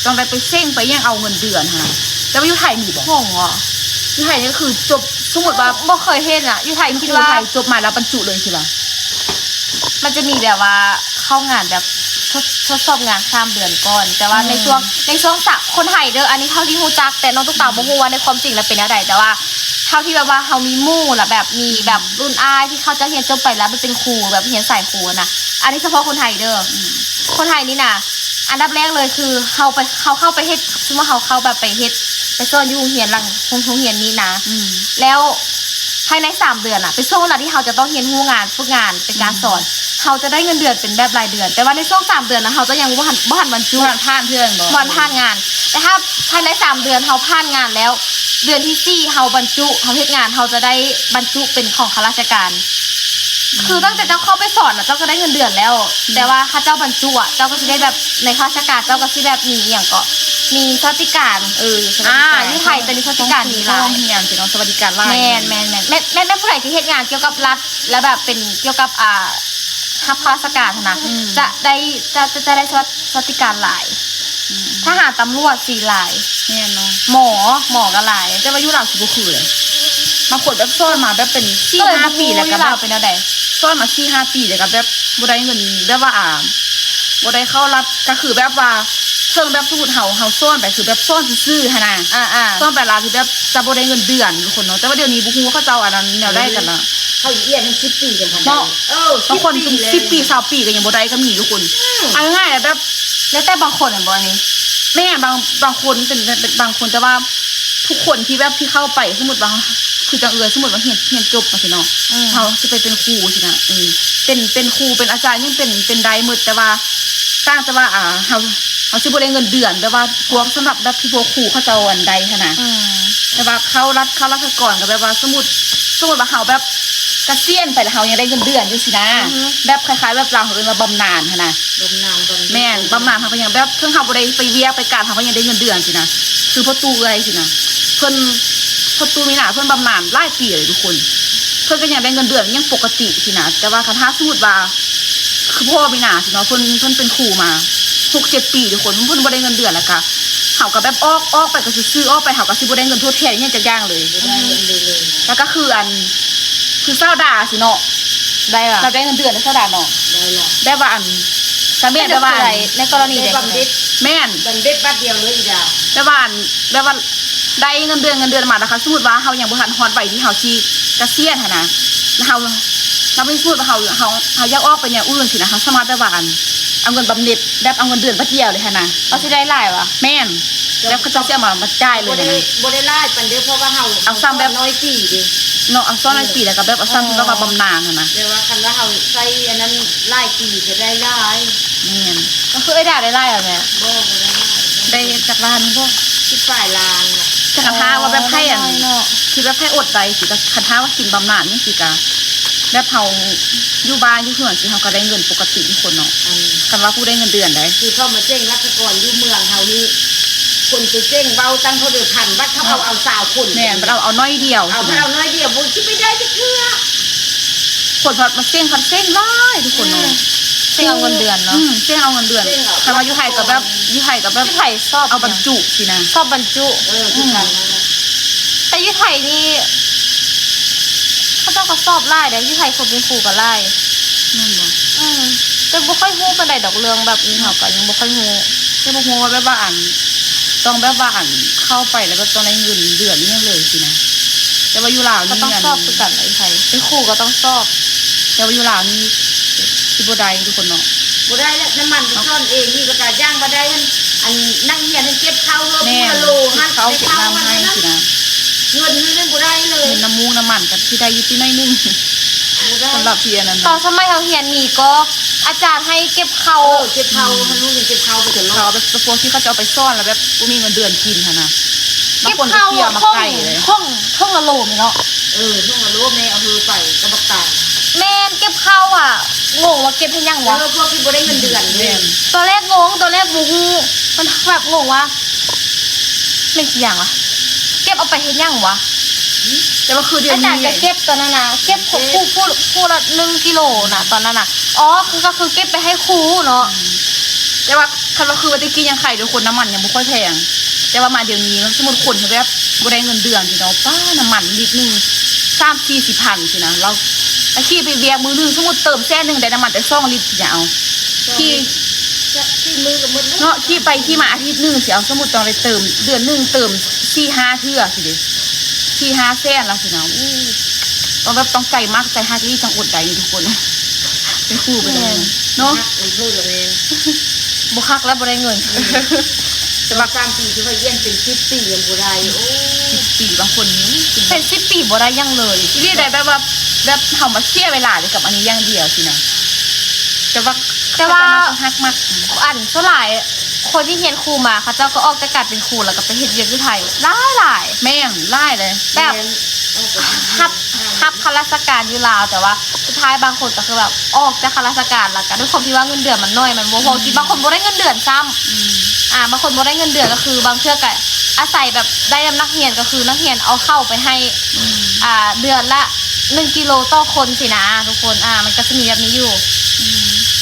ຕ້ອງໄດ້ໄປເສັງໄປຫຍັງເອົາເງິນເດືອນຫັ້ນນະ ແຕ່ວ່າຢູ່ໄທມີບໍ່? ຫ້ອງຫວາ? ຢູ່ໄທນີ້ກໍຄືຈົບ ສົມມຸດວ່າ ບໍ່ເຄີຍເຫັນອະ ຢູ່ໄທຄິດວ່າ ໄທຈົບມາແລ້ວບັນຈຸເລີຍຊີ້ຫວາ? ມັນຈະມີແບບວ່າເຂົ້າງານແບບ ທົດ ທົດສອບງານສາມເດືອນກ່ອນ ແຕ່ວ່າໃນ ອືມ ຊ່ວງ ໃນຊ່ວງສາ ຄົນໄທເດີ ອັນນີ້ເທົ່າທີ່ຮູ້ຈັກ ແຕ່ນ້ອງຕຸກຕາ ອືມ ບໍ່ຮູ້ວ່າໃນຄວາມຈິງແລ້ວເປັນແນວໃດ ແຕ່ວ່າເທົ່າທີ່ແບບວ່າເຮົາມີໝູ່ ແລ້ວແບບມີ ອືມ ແບບລຸ້ນອ້າຍທີ່ເຂົາເຈົ້າຮຽນຈົບໄປແລ້ວໄປເປັນຄູ ແບບຮຽນສາຍຄູນະ ອັນນີ້ສະເພາະຄົນໄທເດີ ອືມ ຄົນໄທນີ້ນະ ອັນດັບແລກເລີຍຄືເຮົາໄປ ເຮົາເຂົ້າໄປເຮັດ ສົມມຸດວ່າເຮົາເຂົ້າແບບໄປເຮັດ ໄປສອນຢູ່ໂຮງຮຽນຫຼັງ ໂຮງ ໂຮງຮຽນນີ້ນະ ອືມ ແລ້ວພາຍໃນສາມເດືອນນະ ເປັນຊ່ວງເວລາທີ່ເຮົາຈະຕ້ອງຮຽນຮູ້ງານ ຝຶກງານ ເປັນການສອນ ອືມ ເຮົາຈະໄດ້ເງິນເດືອນເປັນແບບລາຍເດືອນ ແຕ່ວ່າໃນຊ່ວງສາມເດືອນນະ ເຮົາຈະຍັງບໍ່ທັນ ບໍ່ທັນບັນຈຸ ບໍ່ທັນຜ່ານເທື່ອແມ່ນບໍ່? ບໍ່ທັນຜ່ານງານ ແຕ່ຖ້າພາຍໃນສາມເດືອນເຮົາຜ່ານງານແລ້ວ ເດືອນທີສີ່ເຮົາບັນຈຸ ເຮົາເຮັດງານ ເຮົາຈະໄດ້ບັນຈຸເປັນຂອງຂ້າລາຊະການ. ອືມ ຄືຕັ້ງແຕ່ເຈົ້າເຂົ້າໄປສອນນະ ເຈົ້າກໍໄດ້ເງິນເດືອນແລ້ວ. ອືມ ແຕ່ວ່າຖ້າເຈົ້າບັນຈຸອະ ເຈົ້າກໍຊິໄດ້ແບບ ໃນຂ້າລາຊະການ ເຈົ້າກໍຊິແບບມີອີ່ຫຍັງເກາະ ມີສະຫວັດດີການ. ເອີ ສະຫວັດດີການ ອ່າ ຢູ່ໄທຈະມີສະຫວັດດີການ ມີຫຼາຍ ໂຮງຮຽນຊິເນາະ ສະຫວັດດີການຫຼາຍ. ແມ່ນໆໆ ແມ່ນ ແມ່ນຜູ້ໃດທີ່ເຮັດງານກ່ຽວກັບລັດ ແລ້ວແບບເປັນກ່ຽວກັບ ອ່າ ຮັບຂ້າລາຊະການຫັ້ນນະ ອືມ ຈະໄດ້ ຈະ ຈະ ຈະໄດ້ສະຫວັດ ສະຫວັດດີການຫຼາຍ. ອືມ ທະຫານ ຕຳຫຼວດ ສີຫຼາຍ. ແມ່ນເນາະ ໝໍ ໝໍກໍຫຼາຍ. ແຕ່ວ່າຢູ່ລາວຊິບໍ່ຄືເລີຍ ບາງຄົນແບບສອນມາແບບເປັນສີ່ຫ້າປີ ແລ້ວກໍແບບ ເປັນແນວໃດ? ສອນມາສີ່ຫ້າປີ ແລ້ວກໍແບບບໍ່ໄດ້ເງິນ ແບບວ່າ ອ່າ ບໍ່ໄດ້ເຂົ້າລັດ ກໍຄືແບບວ່າ ເຊິ່ງແບບສົມມຸດເຮົາ ເຮົາສອນໄປ ຄືແບບສອນຊື່ໆຫັ້ນນະ ອ່າໆ ສອນໄປລາວ ຄືແບບຈະບໍ່ໄດ້ເງິນເດືອນທຸກຄົນເນາະ. ແຕ່ວ່າດຽວນີ້ບໍ່ຮູ້ວ່າເຂົາເຈົ້າອັນນັ້ນແນວໃດກັນນະ. ເຂົາອີກອັນໜຶ່ງ ສິບປີຈັ່ງພັນໄດ້ ເນາະ ເອີ ບາງຄົນ ສິບປີ ສິບປີ ຊາວປີກໍຍັງບໍ່ໄດ້ກໍມີທຸກຄົນ. ອືມ ເອົາງ່າຍໆແບບ ແລ້ວແຕ່ບາງຄົນແມ່ນບໍ່ອັນນີ້? ແມ່ນ ບາງ ບາງຄົນເປັນ ເປັນບາງຄົນ ແຕ່ວ່າທຸກຄົນທີ່ແບບ ທີ່ເຂົ້າໄປ ສົມມຸດວ່າ ຄືຈັ່ງເອື້ອຍ ສົມມຸດວ່າຮຽນ ຮຽນຈົບຈັ່ງຊີ້ເນາະ ອືມ ເຮົາຊິໄປເປັນຄູຊີ້ນະ ເປັນ ເປັນຄູ ເປັນອາຈານ ຍັງເປັນ ເປັນໄດ້ໝົດ. ແຕ່ວ່າ ຕ່າງແຕ່ວ່າ ອ່າ ເຮົາ ເຮົາຊິບໍ່ໄດ້ເງິນເດືອນ ແບບວ່າພວກ ສຳລັບແບບທີ່ພວກຄູເຂົາເຈົ້າອັນໄດ້ຫັ້ນນະ ອືມ ແບບວ່າເຂົ້າລັດ ເຂົ້າລັດຖະກອນ ກໍແບບວ່າ ສົມມຸດ ສົມມຸດວ່າເຮົາແບບກະສຽນໄປແລ້ວ ເຮົາຍັງໄດ້ເງິນເດືອນຢູ່ຊີ້ນະ ອືຮຶ ແບບຄ້າຍໆແບບລາວເຂົາເອີ້ນວ່າບຳນານຫັ້ນນະ. ບຳນານ ບຳນານ ແມ່ນ ບຳນານ ເຮົາກໍຍັງແບບ ເຖິງເຮົາບໍ່ໄດ້ໄປວຽກໄປການ ເຮົາກໍຍັງໄດ້ເງິນເດືອນຊີ້ນະ. ຄືພໍ່ຕູ້ເອື້ອຍຊີ້ນະ ເພິ່ນ ພໍ່ຕູ້ມີນາ ເພິ່ນບຳນານຫຼາຍປີເລີຍທຸກຄົນ ເພິ່ນກໍຍັງໄດ້ເງິນເດືອນຍັງປົກກະຕິຊີ້ນະ. ແຕ່ວ່າຄັນຖ້າສົມມຸດວ່າ ຄືພໍ່ມີນາຊີ້ເນາະ ເພິ່ນ ເພິ່ນເປັນຄູມາຫົກເຈັດປີທຸກຄົນ ເພິ່ນບໍ່ໄດ້ເງິນເດືອນ ແລ້ວກະເຮົາກໍແບບອອກ ອອກໄປກໍຊື່ໆ ອອກໄປ ເຮົາກໍຊິບໍ່ໄດ້ເງິນທົດແທນອີ່ຫຍັງຈັກຢ່າງເລີຍ. ບໍ່ໄດ້ເງິນເດືອນເລີຍ ແລ້ວກໍຄືອັນ ຄືສາວດາຊີ້ເນາະ ໄດ້ລະ ລາວໄດ້ເງິນເດືອນເດ້ສາວດາເນາະ ໄດ້ລະ ແບບວ່າອັນ ກໍແມ່ນແບບວ່າອັນ ໃນກໍລະນີໃດ ບຳເນັດ ແມ່ນ ບຳເນັດບາດດຽວເລີຍອີດາ ແບບວ່າອັນ ແບບວ່າໄດ້ເງິນເດືອນ ເງິນເດືອນມາ ແລ້ວຄັນສົມມຸດວ່າເຮົາຍັງບໍ່ທັນຮອດໄວທີ່ເຮົາຊິກະສຽນຫັ້ນນະ ແລ້ວເຮົາ ລະມີສົມມຸດວ່າເຮົາ ເຮົາ ເຮົາຢາກອອກໄປແນວອື່ນຊີ້ນະ ເຮົາສາມາດແບບວ່າອັນ ເອົາເງິນບຳເນັດ ແບບເອົາເງິນເດືອນບາດດຽວເລີຍຫັ້ນນະ. ເຮົາຊິໄດ້ຫຼາຍຫວາ? ແມ່ນ ແບບເຂົາເຈົ້າຊິເອົາມາ ມາຈ່າຍເລີຍຫັ້ນນະ ບໍ່ໄດ້ຫຼາຍປານໃດ ເພາະວ່າເຮົາ ເອົາສ່ຳແບບ ເອົາສ່ຳນ້ອຍປີເດ ເນາະ ເອົາສ່ຳນ້ອຍປີ ແລ້ວກໍແບບເອົາສ່ຳ ເອີ ທີ່ແບບວ່າບຳນານຫັ້ນນະ ແຕ່ວ່າຄັນວ່າເຮົາໃຊ້ອັນນັ້ນຫຼາຍປີກໍໄດ້ຫຼາຍ. ແມ່ນ ກໍຄືເອື້ອຍດາໄດ້ຫຼາຍຫວາແມ່? ບໍ່ ບໍ່ໄດ້ຫຼາຍ ໄດ້ຈັກລ້ານບໍ່? ສິບປາຍລ້ານລະ. ແຕ່ຄັນຖ້າວ່າແບບໃຜອັນ ອໍ ນ້ອຍໆເນາະ ທີ່ແບບໃຜອົດໄດ້ຊີ້ ກໍຄັນຖ້າວ່າກິນບຳນານຈັ່ງຊີ້ ກໍແບບເຮົາຢູ່ບ້ານຢູ່ເຮືອນຊີ້ ເຮົາກໍໄດ້ເງິນປົກກະຕິທຸກຄົນເນາະ ອັນ ຄັນວ່າຜູ້ໄດ້ເງິນເດືອນໃດ ຄືເຂົາມາເສັງລັດຖະກອນຢູ່ເມືອງເຮົານີ້ ຄົນໄປເສັງເວົ້າຕັ້ງເທົ່າໃດພັນ ບັດເຂົາເອົາ ເອົາຊາວຄົນ ແມ່ນ ບັດເອົາ ເອົາໜ້ອຍດຽວ ເອົາ ຊິນະ ເອົາໜ້ອຍດຽວ ບໍ່ຊິໄປໄດ້ຈັກເທື່ອ ຄົນພັດມາເສັງ ພັດເສັງຫຼາຍທຸກຄົນເນາະ ອືມ ເສັງເອົາເງິນເດືອນເນາະ ອືມ ເສັງເອົາເງິນເດືອນ ເສັງເອົາ ຄັນວ່າຢູ່ໄທກໍແບບ ຢູ່ໄທກໍແບບ ຢູ່ໄທສອບ ເອົາບັນຈຸຊີ້ນະ ສອບບັນຈຸ ເອີ ອືມ ຄືກັນນັ້ນແຫຼະ ແຕ່ຢູ່ໄທນີ້ ເຂົາເຈົ້າກໍສອບຫຼາຍເດ້ ຢູ່ໄທຄົນເປັນຄູກໍຫຼາຍ ແມ່ນບໍ່? ອືມ ແຕ່ບໍ່ຄ່ອຍຮູ້ປານໃດດອກ ເລື່ອງແບບນີ້ເຮົາກໍຍັງບໍ່ຄ່ອຍຮູ້ ຍັງບໍ່ຮູ້ວ່າແບບວ່າອັນ ຕ້ອງແບບວ່າອັນ ເຂົ້າໄປແລ້ວແບບຕ້ອງໄດ້ເງິນເດືອນອີ່ຫຍັງເລີຍຊີ້ນະ ແຕ່ວ່າຢູ່ລາວນີ້ ກໍຕ້ອງສອບຄືກັນແຫຼະ ຢູ່ໄທເປັນຄູກໍຕ້ອງສອບ ແຕ່ວ່າຢູ່ລາວນີ້ຊິບໍ່ໄດ້ທຸກຄົນເນາະ ບໍ່ໄດ້ແຫຼະ ນ້ຳມັນໄປສອນເອງນີ້ ແລ້ວກໍຢ່າງວ່າໄດ້ ອັນ ອັນນັກຮຽນຫັ້ນເກັບເຂົ້າເຮີບ ແມ່ນ ເພື່ອໂລຫັ້ນ ເກັບເຂົ້າ ໄດ້ເຂົ້າຫັ້ນ ເກັບນ້ຳໃຫ້ຊີ້ນະ ເງິນຫັ້ນບໍ່ໄດ້ເລີຍ ເງິນນ້ຳມູກນ້ຳມັນກໍຊິໄດ້ຢູ່ຕິໜ້ອຍໜຶ່ງ ບໍ່ໄດ້ ສຳລັບທີ່ອັນນັ້ນ ຕອນສະໄໝເຮົາຮຽນນີ້ກໍອາຈານໃຫ້ເກັບເຂົ້າ ເອີ ເກັບເຂົ້າ ອືມ ໃຫ້ລູກຮຽນເກັບເຂົ້າໄປຕະຫຼອດ ເຂົາແບບ ພວກທີ່ເຂົາເຈົ້າໄປສອນແລ້ວແບບບໍ່ມີເງິນເດືອນກິນຫັ້ນນະ ບາງຄົນກໍເຂົ້າ ເສຍມາໄກເລີຍ ຖົງ ຖົງລະໂລແມ່ນເນາະ ເອີ ຖົງລະໂລແມ່ເອົາເຮີໄປກັບບັກຕາຍ ແມ່ນ ເກັບເຂົ້າອະ ງົງວ່າເກັບເຮັດຫຍັງວະ ເອີ ພວກທີ່ບໍ່ໄດ້ເງິນເດືອນເດ້ ແມ່ນ ຕອນແລກງົງ ຕອນແລກບໍ່ຮູ້ ມັນແບບງົງວ່າ ແມ່ນຊິຫຍັງວະ ເກັບເອົາໄປເຮັດຫຍັງວະ ແຕ່ວ່າຄືດຽວນີ້ ອາຈານກໍເກັບຕອນນັ້ນນະ ເກັບ ເກັບ ຜູ້ ຜູ້ ຜູ້ລະໜຶ່ງກິໂລນະ ຕອນນັ້ນນະ ອໍ ຄື ກໍຄືເກັບໄປໃຫ້ຄູເນາະ ອືມ ແຕ່ວ່າຄັນວ່າຄືວ່າແຕ່ກີ້ຍັງໄຄທຸກຄົນ ນ້ຳມັນຍັງບໍ່ຄ່ອຍແພງ ແຕ່ວ່າມາດຽວນີ້ ສົມມຸດຄົນທີ່ແບບບໍ່ໄດ້ເງິນເດືອນຊີ້ເນາະ ປ້າ ນ້ຳມັນລິດໜຶ່ງສາມສີ່ສິບພັນຊີ້ນະ ລາວ ລາວຂີ່ໄປວຽກມື້ໜຶ່ງ ສົມມຸດເຕີມແສນໜຶ່ງໄດ້ນ້ຳມັນແຕ່ສອງລິດຊີ້ນະ ເອົາ ສອງລິດ ຂີ່ ຈະ ສີ່ມື້ກໍໝົດແລ້ວ ເນາະ ຂີ່ໄປຂີ່ມາອາທິດໜຶ່ງຊິ ເອົາ ສົມມຸດຕ້ອງໄດ້ເຕີມ ເດືອນໜຶ່ງເຕີມສີ່ຫ້າເທື່ອຊີ້ເດ ສີ່ຫ້າແສນລະຊີ້ນະ ໂອ້ ຕ້ອງແບບ ຕ້ອງໃຈມັກໃຈຮັກອີ່ຫຼີ ຈັ່ງອົດໄດ້ນີ້ທຸກຄົນ ເປັນຄູໄປແລ້ວ ແມ່ນ ເນາະ ຮັກເພິ່ນລະແມ່ນ ບໍ່ຮັກແລ້ວບໍ່ໄດ້ເງິນ ອືມ ແຕ່ວ່າສາມປີທີ່ຂ້ອຍຮຽນເປັນສິບປີຍັງບໍ່ໄດ້ ໂອ້ ສິບປີ ບາງຄົນນີ້ເປັນສິບປີບໍ່ໄດ້ຫຍັງເລີຍ ອີ່ຫຼີໃດ ແບບວ່າ ແບບເຮົາມາເສຍເວລາເລີຍກັບອັນນີ້ຢ່າງດຽວຊີ້ນະ ແຕ່ວ່າ ແຕ່ວ່າ ເຂົາເຈົ້າມັກຮັກມັກ ອັນສ່ວນຫຼາຍ ຄົນທີ່ຮຽນຄູມາ ເຂົາເຈົ້າກໍອອກຈາກການເປັນຄູ ແລ້ວກໍໄປເຮັດວຽກຢູ່ໄທຫຼາຍໆ. ແມ່ນ ຫຼາຍເລີຍ. ແບບ ແມ່ນ ຮັບ ຮັບຂ້າລາຊະການຢູ່ລາວ ແຕ່ວ່າສຸດທ້າຍບາງຄົນກໍຄືແບບອອກຈາກຂ້າລາຊະການ ແລ້ວກໍດ້ວຍຄວາມທີ່ວ່າເງິນເດືອນມັນໜ້ອຍ ມັນບໍ່ພໍກິນ. ອືມ ບາງຄົນບໍ່ໄດ້ເງິນເດືອນຊ້ຳ. ອືມ ອ່າ ບາງຄົນບໍ່ໄດ້ເງິນເດືອນ ກໍຄືບາງເທື່ອກໍອາໄສແບບໄດ້ນຳນັກຮຽນ ກໍຄືນັກຮຽນເອົາເຂົ້າໄປໃຫ້ ອືມ ອ່າ ເດືອນລະໜຶ່ງກິໂລຕໍ່ຄົນຊີ້ນະທຸກຄົນ. ອ່າ ມັນກໍຈະມີແບບນີ້ຢູ່. ອືມ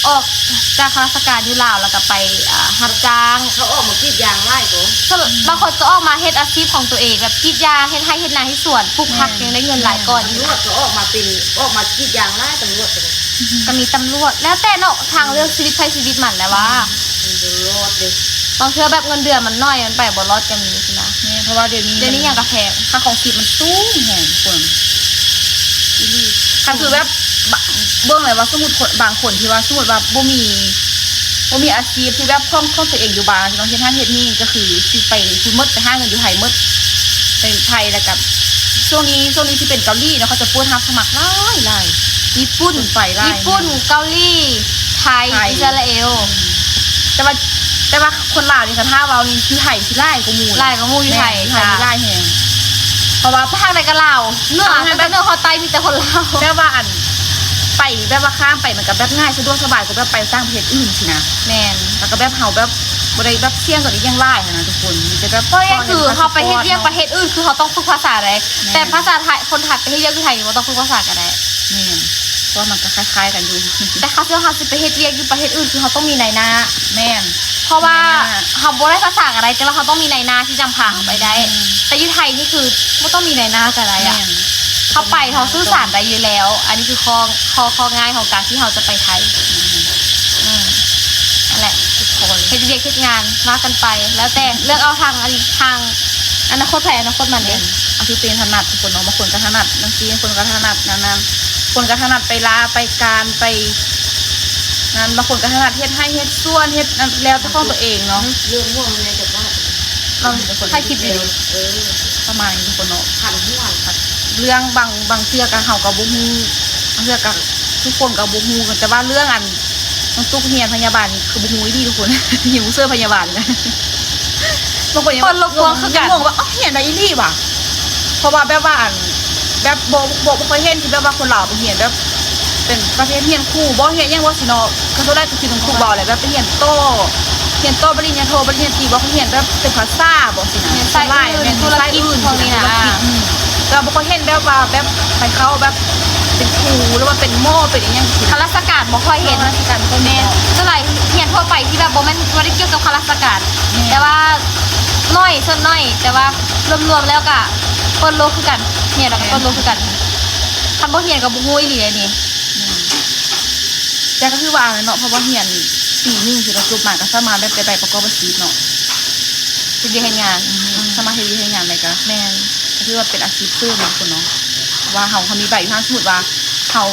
ອອກຈາກຂ້າລາຊະການຢູ່ລາວ ແລ້ວກໍໄປ ອ່າ ຮັບຈ້າງ. ເຂົາອອກມາກຣີດຢາງຫຼາຍໂຕ. ສ່ວນ ບາງຄົນກໍອອກມາເຮັດອາຊີບຂອງຕົວເອງ ແບບກຣີດຢາງ ເຮັດໄຮ່ເຮັດນາເຮັດສວນ ປູກຜັກ ແມ່ນ ຍັງໄດ້ເງິນຫຼາຍກ່ອນ. ຕຳຫຼວດກໍອອກມາເປັນ ອອກມາກຣີດຢາງຫຼາຍ ຕຳຫຼວດກໍ ກໍມີຕຳຫຼວດ ແລ້ວແຕ່ເນາະ ທາງເລືອກຊີວິດໃຜຊີວິດມັນແຫຼະວ່າ. ແມ່ນ ມັນບໍ່ລອດເດ້. ບາງເທື່ອແບບເງິນເດືອນມັນໜ້ອຍ ມັນໄປບໍ່ລອດກໍມີຊີ້ນະ. ແມ່ນ ເພາະວ່າດຽວນີ້ ດຽວນີ້ຫຍັງກໍແພງ. ຄ່າຄອງຊີບມັນສູງແຮງທຸກຄົນ ອີ່ຫຼີ. ຄັນຄືແບບ ບ- ເບິ່ງແລ້ວວ່າ ສົມມຸດຄົນ ບາງຄົນທີ່ວ່າ ສົມມຸດວ່າບໍ່ມີ ບໍ່ມີອາຊີບທີ່ແບບຂອງ ຂອງຕົວເອງຢູ່ບ້ານເນາະ ເຮັດຫັ້ນເຮັດນີ້ ກໍຄືຊິໄປພຸ້ນໝົດ ໄປຫາເງິນຢູ່ໄທໝົດ ໄປໄທ. ແລ້ວກໍຊ່ວງນີ້ ຊ່ວງນີ້ຊິເປັນເກົາຫຼີເນາະ ເຂົາຈະເປີດຮັບສະໝັກຫຼາຍໆ. ຍີ່ປຸ່ນ ໄປຫຼາຍ ຍີ່ປຸ່ນ ເກົາຫຼີ ໄທ ໄທ ອິດສະຣາເອວ. ແຕ່ວ່າ ແຕ່ວ່າຄົນລາວນີ້ ຄັນຖ້າເວົ້ານີ້ ຢູ່ໄທຊິຫຼາຍກວ່າໝູ່ ຫຼາຍກວ່າໝູ່ຢູ່ໄທ. ແມ່ນ ຢູ່ໄທນີ້ຫຼາຍແຮງ ເພາະວ່າພາກໃດກໍລາວ ເໜືອ ຕັ້ງແຕ່ເໜືອຮອດໃຕ້ມີແຕ່ຄົນລາວ. ແບບວ່າອັນ ໄປແບບວ່າຂ້າມໄປ ມັນກໍແບບງ່າຍ ສະດວກສະບາຍກວ່າແບບໄປຕ່າງປະເທດອື່ນຊີ້ນະ. ແມ່ນ ແລ້ວກໍແບບເຮົາແບບບໍ່ໄດ້ແບບສ່ຽງກັບອີ່ຫຍັງຫຼາຍຫັ້ນນະທຸກຄົນ ມີແຕ່ແບບ ເພາະຫຍັງຄືເຮົາໄປເຮັດວຽກປະເທດອື່ນ ຄືເຮົາຕ້ອງຝຶກພາສາເດ້. ແມ່ນ ແຕ່ພາສາໄທ ຄົນໄທໄປເຮັດວຽກຢູ່ໄທນີ້ບໍ່ຕ້ອງຝຶກພາສາກໍໄດ້. ແມ່ນ ເພາະວ່າມັນກໍຄ້າຍໆກັນຢູ່ ແຕ່ຄັນເຮົາຊິໄປເຮັດວຽກຢູ່ປະເທດອື່ນ ຄືເຮົາຕ້ອງມີນາຍໜ້າ. ແມ່ນ ເພາະວ່ານາຍໜ້າ ເຮົາບໍ່ໄດ້ພາສາກໍໄດ້ ແຕ່ວ່າເຮົາຕ້ອງມີນາຍໜ້າທີ່ນຳພາເຮົາໄປໄດ້. ແມ່ນ ແຕ່ຢູ່ໄທນີ້ຄືບໍ່ຕ້ອງມີນາຍໜ້າກໍໄດ້ອະ. ແມ່ນ ເຮົາໄປເຮົາສື່ສານໄດ້ຢູ່ແລ້ວ. ອັນນີ້ຄືຂໍ້ ຂໍ້ ຂໍ້ງ່າຍຂອງການທີ່ເຮົາຈະໄປໄທ. ອືມ ອືມ ນັ້ນແຫຼະ ເຮັດວຽກເຮັດງານວ່າກັນໄປ ແລ້ວແຕ່ເລືອກເອົາທາງ ອັນ ທາງ ອະນາຄົດໃຜອະນາຄົດມັນເດ້. ແມ່ນ ອັນທີ່ຕົວເອງຖະໜັດທຸກຄົນເນາະ ບາງຄົນກໍຖະໜັດຈັ່ງຊີ້ ບາງຄົນກໍຖະໜັດນັ້ນ ບາງຄົນກໍຖະໜັດໄປລ່າໄປການໄປນັ້ນ ບາງຄົນກໍຖະໜັດເຮັດໄຮ່ເຮັດສວນ ເຮັດນັ້ນ ແລ້ວແຕ່ຂອງຕົວເອງເນາະ. ເລື່ອງຮ່ວມໃນຈັກບາດ ເຮົາຖ່າຍຄລິບຢູ່ເດ້. ເອີ ປະມານນີ້ທຸກຄົນເນາະ ຄັນຫົວ ເລື່ອງບາງ ບາງເທື່ອກໍເຮົາກໍບໍ່ຮູ້ ບາງເທື່ອກໍທຸກຄົນກໍບໍ່ຮູ້ ແຕ່ວ່າເລື່ອງອັນ ນ້ອງຕຸກຮຽນພະຍາບານນີ້ຄືບໍ່ຮູ້ອີ່ຫຼີທຸກຄົນ ຮຽນບໍ່ເຊີພະຍາບານນີ້ນະ. ບາງຄົນຍັງ ຄົນລະກວງຄືກັນ ຍັງງົງວ່າ ເອົ້າ ຮຽນໄດ້ອີ່ຫຼີຫວາ? ເພາະວ່າແບບວ່າ ອັນ ແບບບໍ່ ບໍ່ ບໍ່ເຄີຍເຫັນທີ່ແບບວ່າຄົນລາວໄປຮຽນແບບເປັນປະເພດຮຽນຄູບໍ ຮຽນຫຍັງບໍຊີ້ເນາະ. ກໍສ່ວນຫຼາຍກໍຄືນ້ອງຕຸກເວົ້າແຫຼະ ແບບໄປຮຽນຕໍ່ ຮຽນຕໍ່ປະລິນຍາໂທ ປະລິນຍາຕີບໍ ຮຽນແບບເປັນພາສາບໍຊີ້ນະ. ແມ່ນ ສ່ວນຫຼາຍແມ່ນສາຍອື່ນ ທຸລະກິດ ພວກນີ້ນະ. ອືມ ແຕ່ວ່າບໍ່ຄ່ອຍເຫັນແບບວ່າ ແບບໄປເຂົ້າແບບເປັນຄູ ຫຼືວ່າເປັນໝໍ ເປັນອີ່ຫຍັງຊີ້ນະ. ຂ້າລາຊະການບໍ່ຄ່ອຍເຫັນ. ຂ້າລາຊະການບໍ່ຄ່ອຍເຫັນ. ແມ່ນ ສ່ວນຫຼາຍຮຽນທົ່ວໄປທີ່ແບບບໍ່ແມ່ນ ບໍ່ໄດ້ກ່ຽວກັບຂ້າລາຊະການ. ແມ່ນ ແຕ່ວ່າໜ້ອຍ ສ່ວນໜ້ອຍ ແຕ່ວ່າລວມໆແລ້ວກະເປີດໂລກຄືກັນ ຮຽນແລ້ວກະເປີດໂລກຄືກັນ. ແມ່ນ ຄັນບໍ່ຮຽນກໍບໍ່ຮູ້ອີ່ຫຼີເດນີ້. ແມ່ນ ແຕ່ກໍຄືວ່າແຫຼະເນາະ ເພາະວ່າຮຽນປີໜຶ່ງ ຄືວ່າຈົບມາກໍສາມາດແບບໄດ້ໃບປະກອບອາຊີບເນາະ ເຮັດວຽກເຮັດງານ. ອືມ ສາມາດເຮັດວຽກເຮັດງານໄດ້ກໍ ແມ່ນ ກໍຖືວ່າເປັນອາຊີບເສີມເນາະ ທຸກຄົນເນາະ. ວ່າເຮົາ ເຮົາມີໃບຢູ່ຫັ້ນ ສົມມຸດວ່າເຮົາ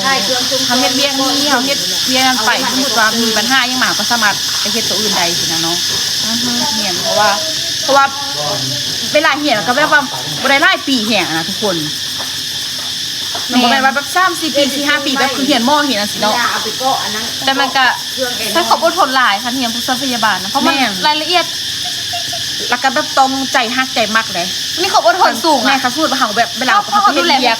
ເຮົາເຮັດວຽກນີ້ ເຮົາເຮັດວຽກນັ້ນໄປ ສົມມຸດວ່າມີບັນຫາຫຍັງມາ ເຮົາກໍສາມາດໄປເຮັດໂຕອື່ນໄດ້ຊີ້ນະເນາະ. ອືຮຶ ແມ່ນ ເພາະວ່າ ເພາະວ່າເວລາຮຽນກໍແບບວ່າບໍ່ໄດ້ຫຼາຍປີແຮງນະທຸກຄົນ. ມັນບໍ່ແມ່ນວ່າແບບສາມສີ່ປີ ສີ່ຫ້າປີ ແບບຄືຮຽນໝໍຮຽນອັນຊີ້ເນາະ. ເວລາເອົາໄປເກາະອັນນັ້ນ ແຕ່ມັນກະໃຊ້ຄວາມອົດທົນຫຼາຍ ຄັນຮຽນຜູ້ຊ່ວຍພະຍາບານນະ ເພາະມັນ ແມ່ນ ລາຍລະອຽດ ແລ້ວກະແບບຕ້ອງໃຈຮັກໃຈມັກເດ້. ມີຄວາມອົດທົນສູງອະ. ແມ່ນ ຄັນສົມມຸດວ່າເຮົາແບບ ເວລາເຮົາ ເຮົາໄປເຮັດວຽກ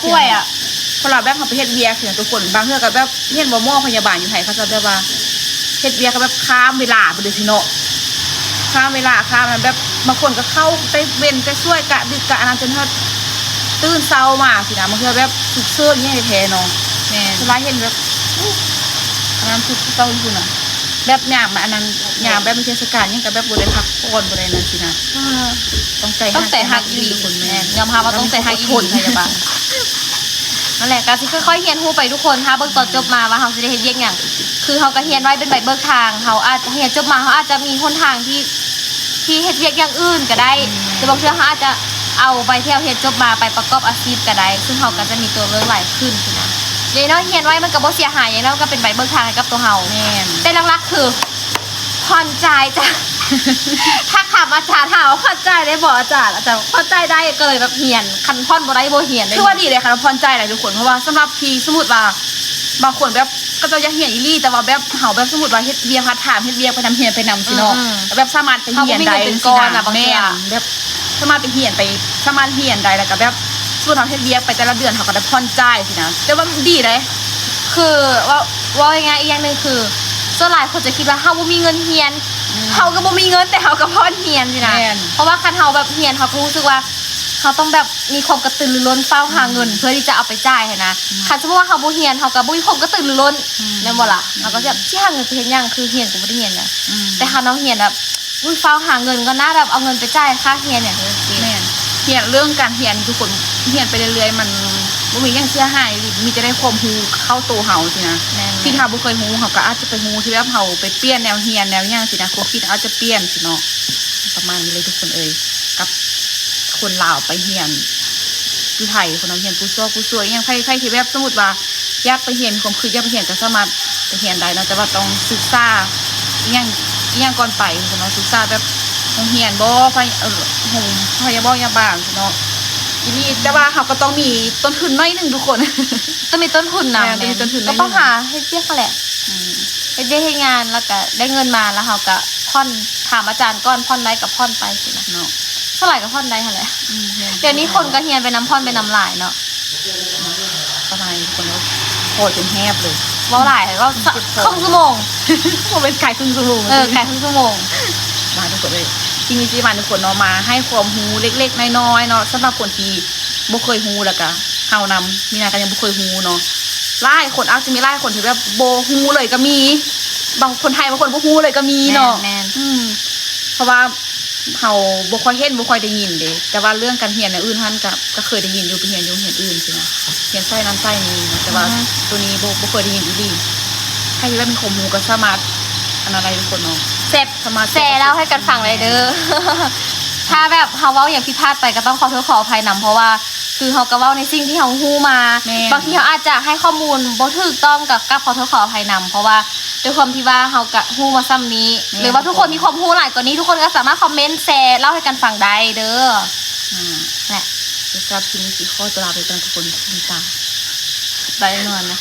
ເຮົາແບບເຮົາໄປເຮັດວຽກຊີ້ນະທຸກຄົນ ບາງເທື່ອກະແບບຮຽນບໍ່ໝໍພະຍາບານຢູ່ໄທ ເຂົາເຈົ້າແບບວ່າເຮັດວຽກກະແບບຂ້າມເວລາໄປເລີຍຊີ້ເນາະ. ຂ້າມເວລາ ຂ້າມນັ້ນ ແບບບາງຄົນກໍເຂົ້າແຕ່ເວັນແຕ່ສວຍ ກະດຶກກະອັນນັ້ນ ຈົນຮອດຕື່ນເຊົ້າມາຊີ້ນະ. ບາງເທື່ອແບບສຸກເສີນອີ່ຫຍັງແທ້ໆເນາະ. ແມ່ນ ສ່ວນຫຼາຍເຫັນແບບ ອັນນັ້ນຄືເກົ່າຢູ່ພຸ້ນນະ ແບບຍາມອັນນັ້ນ ຍາມແບບມີເທດສະການຫຍັງກໍແບບບໍ່ໄດ້ພັກຜ່ອນ ບໍ່ໄດ້ນັ້ນຊີ້ນະ. ເອີ ຕ້ອງໃຈ ຕ້ອງໃຈຮັກອີ່ຫຼີ ທຸກຄົນ. ແມ່ນ ຍອມຮັບວ່າຕ້ອງໃຈຮັກອີ່ຫຼີ ພະຍາບານ. ນັ້ນແຫຼະ ກໍຊິຄ່ອຍໆຮຽນຮູ້ໄປທຸກຄົນ ຖ້າເບິ່ງຕອນຈົບມາວ່າເຮົາຊິໄດ້ເຮັດວຽກຫຍັງ. ຄືເຮົາກໍຮຽນໄວ້ເປັນໃບເບີກທາງ ເຮົາອາດຮຽນຈົບມາ ເຮົາອາດຈະມີຫົນທາງທີ່ ທີ່ເຮັດວຽກຢ່າງອື່ນກໍໄດ້. ອືມ ຫຼືບາງເທື່ອເຮົາອາດຈະເອົາໃບທີ່ເຮົາຮຽນຈົບມາໄປປະກອບອາຊີບກໍໄດ້ ຊຶ່ງເຮົາກໍຈະມີຕົວເລືອກຫຼາຍຂຶ້ນຊີ້ນະ. ຢ່າງນ້ອຍຮຽນໄວ້ມັນກໍບໍ່ເສຍຫາຍ ຢ່າງນ້ອຍມັນກໍເປັນໃບເບີກທາງໃຫ້ກັບຕົວເຮົາ. ແມ່ນ ແຕ່ຫຼັກໆຄືຜ່ອນຈ່າຍຈ້າ. ທັກຖາມອາຈານ ຖາມວ່າຜ່ອນຈ່າຍໄດ້ບໍ່ອາຈານ? ອາຈານວ່າຜ່ອນຈ່າຍໄດ້ ກໍເລີຍແບບຮຽນ ຄັນຜ່ອນບໍ່ໄດ້ບໍ່ຮຽນເດ້. ຖືວ່າດີເດ້ ຄັນວ່າຜ່ອນຈ່າຍໄດ້ທຸກຄົນ ເພາະວ່າສຳລັບທີ່ ສົມມຸດວ່າ ບາງຄົນແບບເຂົາເຈົ້າຢາກຮຽນອີ່ຫຼີ ແຕ່ວ່າແບບເຮົາແບບ ສົມມຸດວ່າເຮັດວຽກພາດທາມ ເຮັດວຽກໄປນຳ ຮຽນໄປນຳຊີ້ເນາະ ອືມໆ ແບບສາມາດໄປຮຽນໄດ້ ເຮົາບໍ່ມີເງິນເປັນຊີ້ນະ ບາງເທື່ອ ແມ່ນ ແບບສາມາດໄປຮຽນໄປ ສາມາດຮຽນໄດ້ ແລ້ວກໍແບບ ສົມມຸດເຮົາເຮັດວຽກໄປແຕ່ລະເດືອນ ເຮົາກໍໄດ້ຜ່ອນຈ່າຍຊີ້ນະ ແຕ່ວ່າມັນດີເດ້. ຄືເວົ້າ ເວົ້າງ່າຍໆ ອີກຢ່າງໜຶ່ງຄື ສ່ວນຫຼາຍຄົນຈະຄິດວ່າເຮົາບໍ່ມີເງິນຮຽນ ອືມ ເຮົາກໍບໍ່ມີເງິນ ແຕ່ເຮົາກໍຜ່ອນຮຽນຊີ້ນະ ແມ່ນ ເພາະວ່າຄັນເຮົາແບບຮຽນ ເຮົາກໍຮູ້ສຶກວ່າ ເຮົາຕ້ອງແບບມີຄວາມກະຕືລືລົ້ນ ຟ້າວຫາເງິນ ອືມ ເພື່ອທີ່ຈະເອົາໄປຈ່າຍຫັ້ນນະ ອືມ ຄັນສົມມຸດວ່າເຮົາບໍ່ຮຽນ ເຮົາກໍບໍ່ມີຄວາມກະຕືລືລົ້ນ ອືມ ແມ່ນບໍ່ລະ? ອືມ ເຮົາກໍຊິແບບ ຊິຫາເງິນໄປເຮັດຫຍັງ ຄືຮຽນກໍບໍ່ໄດ້ຮຽນນະ ອືມ ແຕ່ຄັນເຮົາຮຽນແບບ ອຸ້ຍ ຟ້າວຫາເງິນກ່ອນນະ ແບບເອົາເງິນໄປຈ່າຍຄ່າຮຽນຫຍັງ ແມ່ນ ຮຽນເລື່ອງການຮຽນທຸກຄົນ ຮຽນໄປເລື້ອຍໆ ມັນບໍ່ມີຫຍັງເສຍຫາຍ ມີແຕ່ໄດ້ຄວາມຮູ້ເຂົ້າໂຕເຮົາຊີ້ນະ ແມ່ນໆ ສິ່ງທີ່ເຮົາບໍ່ເຄີຍຮູ້ ເຮົາກໍອາດຈະໄປຮູ້ ທີ່ແບບເຮົາໄປປ່ຽນແນວຮຽນແນວຫຍັງຊີ້ນະ ຄວາມຄິດອາດຈະປ່ຽນຊີ້ເນາະ ປະມານນີ້ເລີຍທຸກຄົນເອີຍ ກັບຄົນລາວໄປຮຽນຢູ່ໄທ ຄົນລາວຮຽນຜູ້ຊອກຜູ້ຊ່ວຍອີ່ຫຍັງ ໃຜ ໃຜທີ່ແບບ ສົມມຸດວ່າ ຢາກໄປຮຽນ ມີຄວາມຄິດຢາກໄປຮຽນ ກໍສາມາດໄປຮຽນໄດ້ເນາະ ແຕ່ວ່າຕ້ອງສຶກສາອີ່ຫຍັງ ອີ່ຫຍັງກ່ອນໄປເນາະ ສຶກສາແບບໂຮງຮຽນບໍ ພະ ເອີ ໂຮງພະຍາບານ ຍາບານເນາະ ອີ່ຫຼີ ແຕ່ວ່າເຮົາກໍຕ້ອງມີຕົ້ນທຶນໜ້ອຍໜຶ່ງທຸກຄົນ ຕ້ອງມີຕົ້ນທຶນນຳ ແມ່ນ ຕ້ອງມີຕົ້ນທຶນໜ້ອຍໜຶ່ງ ກໍຕ້ອງຫາເຮັດວຽກຫັ້ນແຫຼະ ອືມ ເຮັດວຽກເຮັດງານ ແລ້ວກໍໄດ້ເງິນມາ ແລ້ວເຮົາກໍຜ່ອນ ຖາມອາຈານກ່ອນ ຜ່ອນໄດ້ກໍຜ່ອນໄປຊີ້ນະ ເນາະ ສ່ວນຫຼາຍກໍຜ່ອນໄດ້ຫັ້ນແຫຼະ ອືມ ແມ່ນ ດຽວນີ້ຄົນກໍຮຽນໄປນຳ ຜ່ອນໄປນຳຫຼາຍເນາະ. ປະມານນີ້ທຸກຄົນເນາະ ຂໍຈົນແຮບເລີຍ ເວົ້າຫຼາຍ ເວົ້າ ເຈັບຄໍ ເຄິ່ງຊົ່ວໂມງ ບໍ່ແມ່ນກາຍເຄິ່ງຊົ່ວໂມງ ເອີ ກາຍເຄິ່ງຊົ່ວໂມງ ມາທຸກຄົນເອີຍ ທີ່ມີຊິມາທຸກຄົນເນາະ ມາໃຫ້ຄວາມຮູ້ເລັກໆນ້ອຍໆເນາະ ສຳລັບຄົນທີ່ບໍ່ເຄີຍຮູ້ ແລ້ວກະເຮົານຳ ມີນາກໍຍັງບໍ່ເຄີຍຮູ້ເນາະ ຫຼາຍຄົນ ອາດຈະມີຫຼາຍຄົນທີ່ແບບບໍ່ຮູ້ເລີຍກໍມີ ບາງຄົນໄທບາງຄົນບໍ່ຮູ້ເລີຍກໍມີເນາະ ແມ່ນໆ ອືມ ເພາະວ່າ ເຮົາບໍ່ຄ່ອຍເຫັນ ບໍ່ຄ່ອຍໄດ້ຍິນເດ້ ແຕ່ວ່າເລື່ອງການຮຽນແນວອື່ນຫັ້ນກະ ກະເຄີຍໄດ້ຍິນຢູ່ ໄປຮຽນຢູ່ໂຮງຮຽນອື່ນຊີ້ນະ ຮຽນສາຍນັ້ນສາຍນີ້ນະ ແຕ່ວ່າ ອືຮຶ ໂຕນີ້ບໍ່ ບໍ່ເຄີຍໄດ້ຍິນອີ່ຫຼີ ໃຜທີ່ແບບມີຄວາມຮູ້ກໍສາມາດ ອັນນັ້ນໄດ້ທຸກຄົນເນາະ ແຊ ສາມາດແຊເລົ່າໃຫ້ກັນຟັງໄດ້ເດີ ຖ້າແບບເຮົາເວົ້າຫຍັງຜິດພາດໄປກໍຕ້ອງຂໍໂທດຂໍອະໄພນຳ ເພາະວ່າ ຄືເຮົາກໍເວົ້າໃນສິ່ງທີ່ເຮົາຮູ້ມາ ແມ່ນ ບາງທີເຮົາອາດຈະໃຫ້ຂໍ້ມູນບໍ່ຖືກຕ້ອງ ກໍ ກໍຂໍໂທດຂໍອະໄພນຳ ເພາະວ່າ ດ້ວຍຄວາມທີ່ວ່າເຮົາກະຮູ້ມາສ່ຳນີ້ ແມ່ນ ຫຼືວ່າທຸກຄົນມີຄວາມຮູ້ຫຼາຍກວ່ານີ້ ທຸກຄົນກໍສາມາດຄອມເມັນແຊເລົ່າໃຫ້ກັນຟັງໄດ້ເດີ ອ່າ ແຫຼະ ສຳລັບຄລິບນີ້ຊິຂໍຕົວລາໄປກ່ອນທຸກຄົນ ບາຍບາຍ ໄດ້ນອນນະ.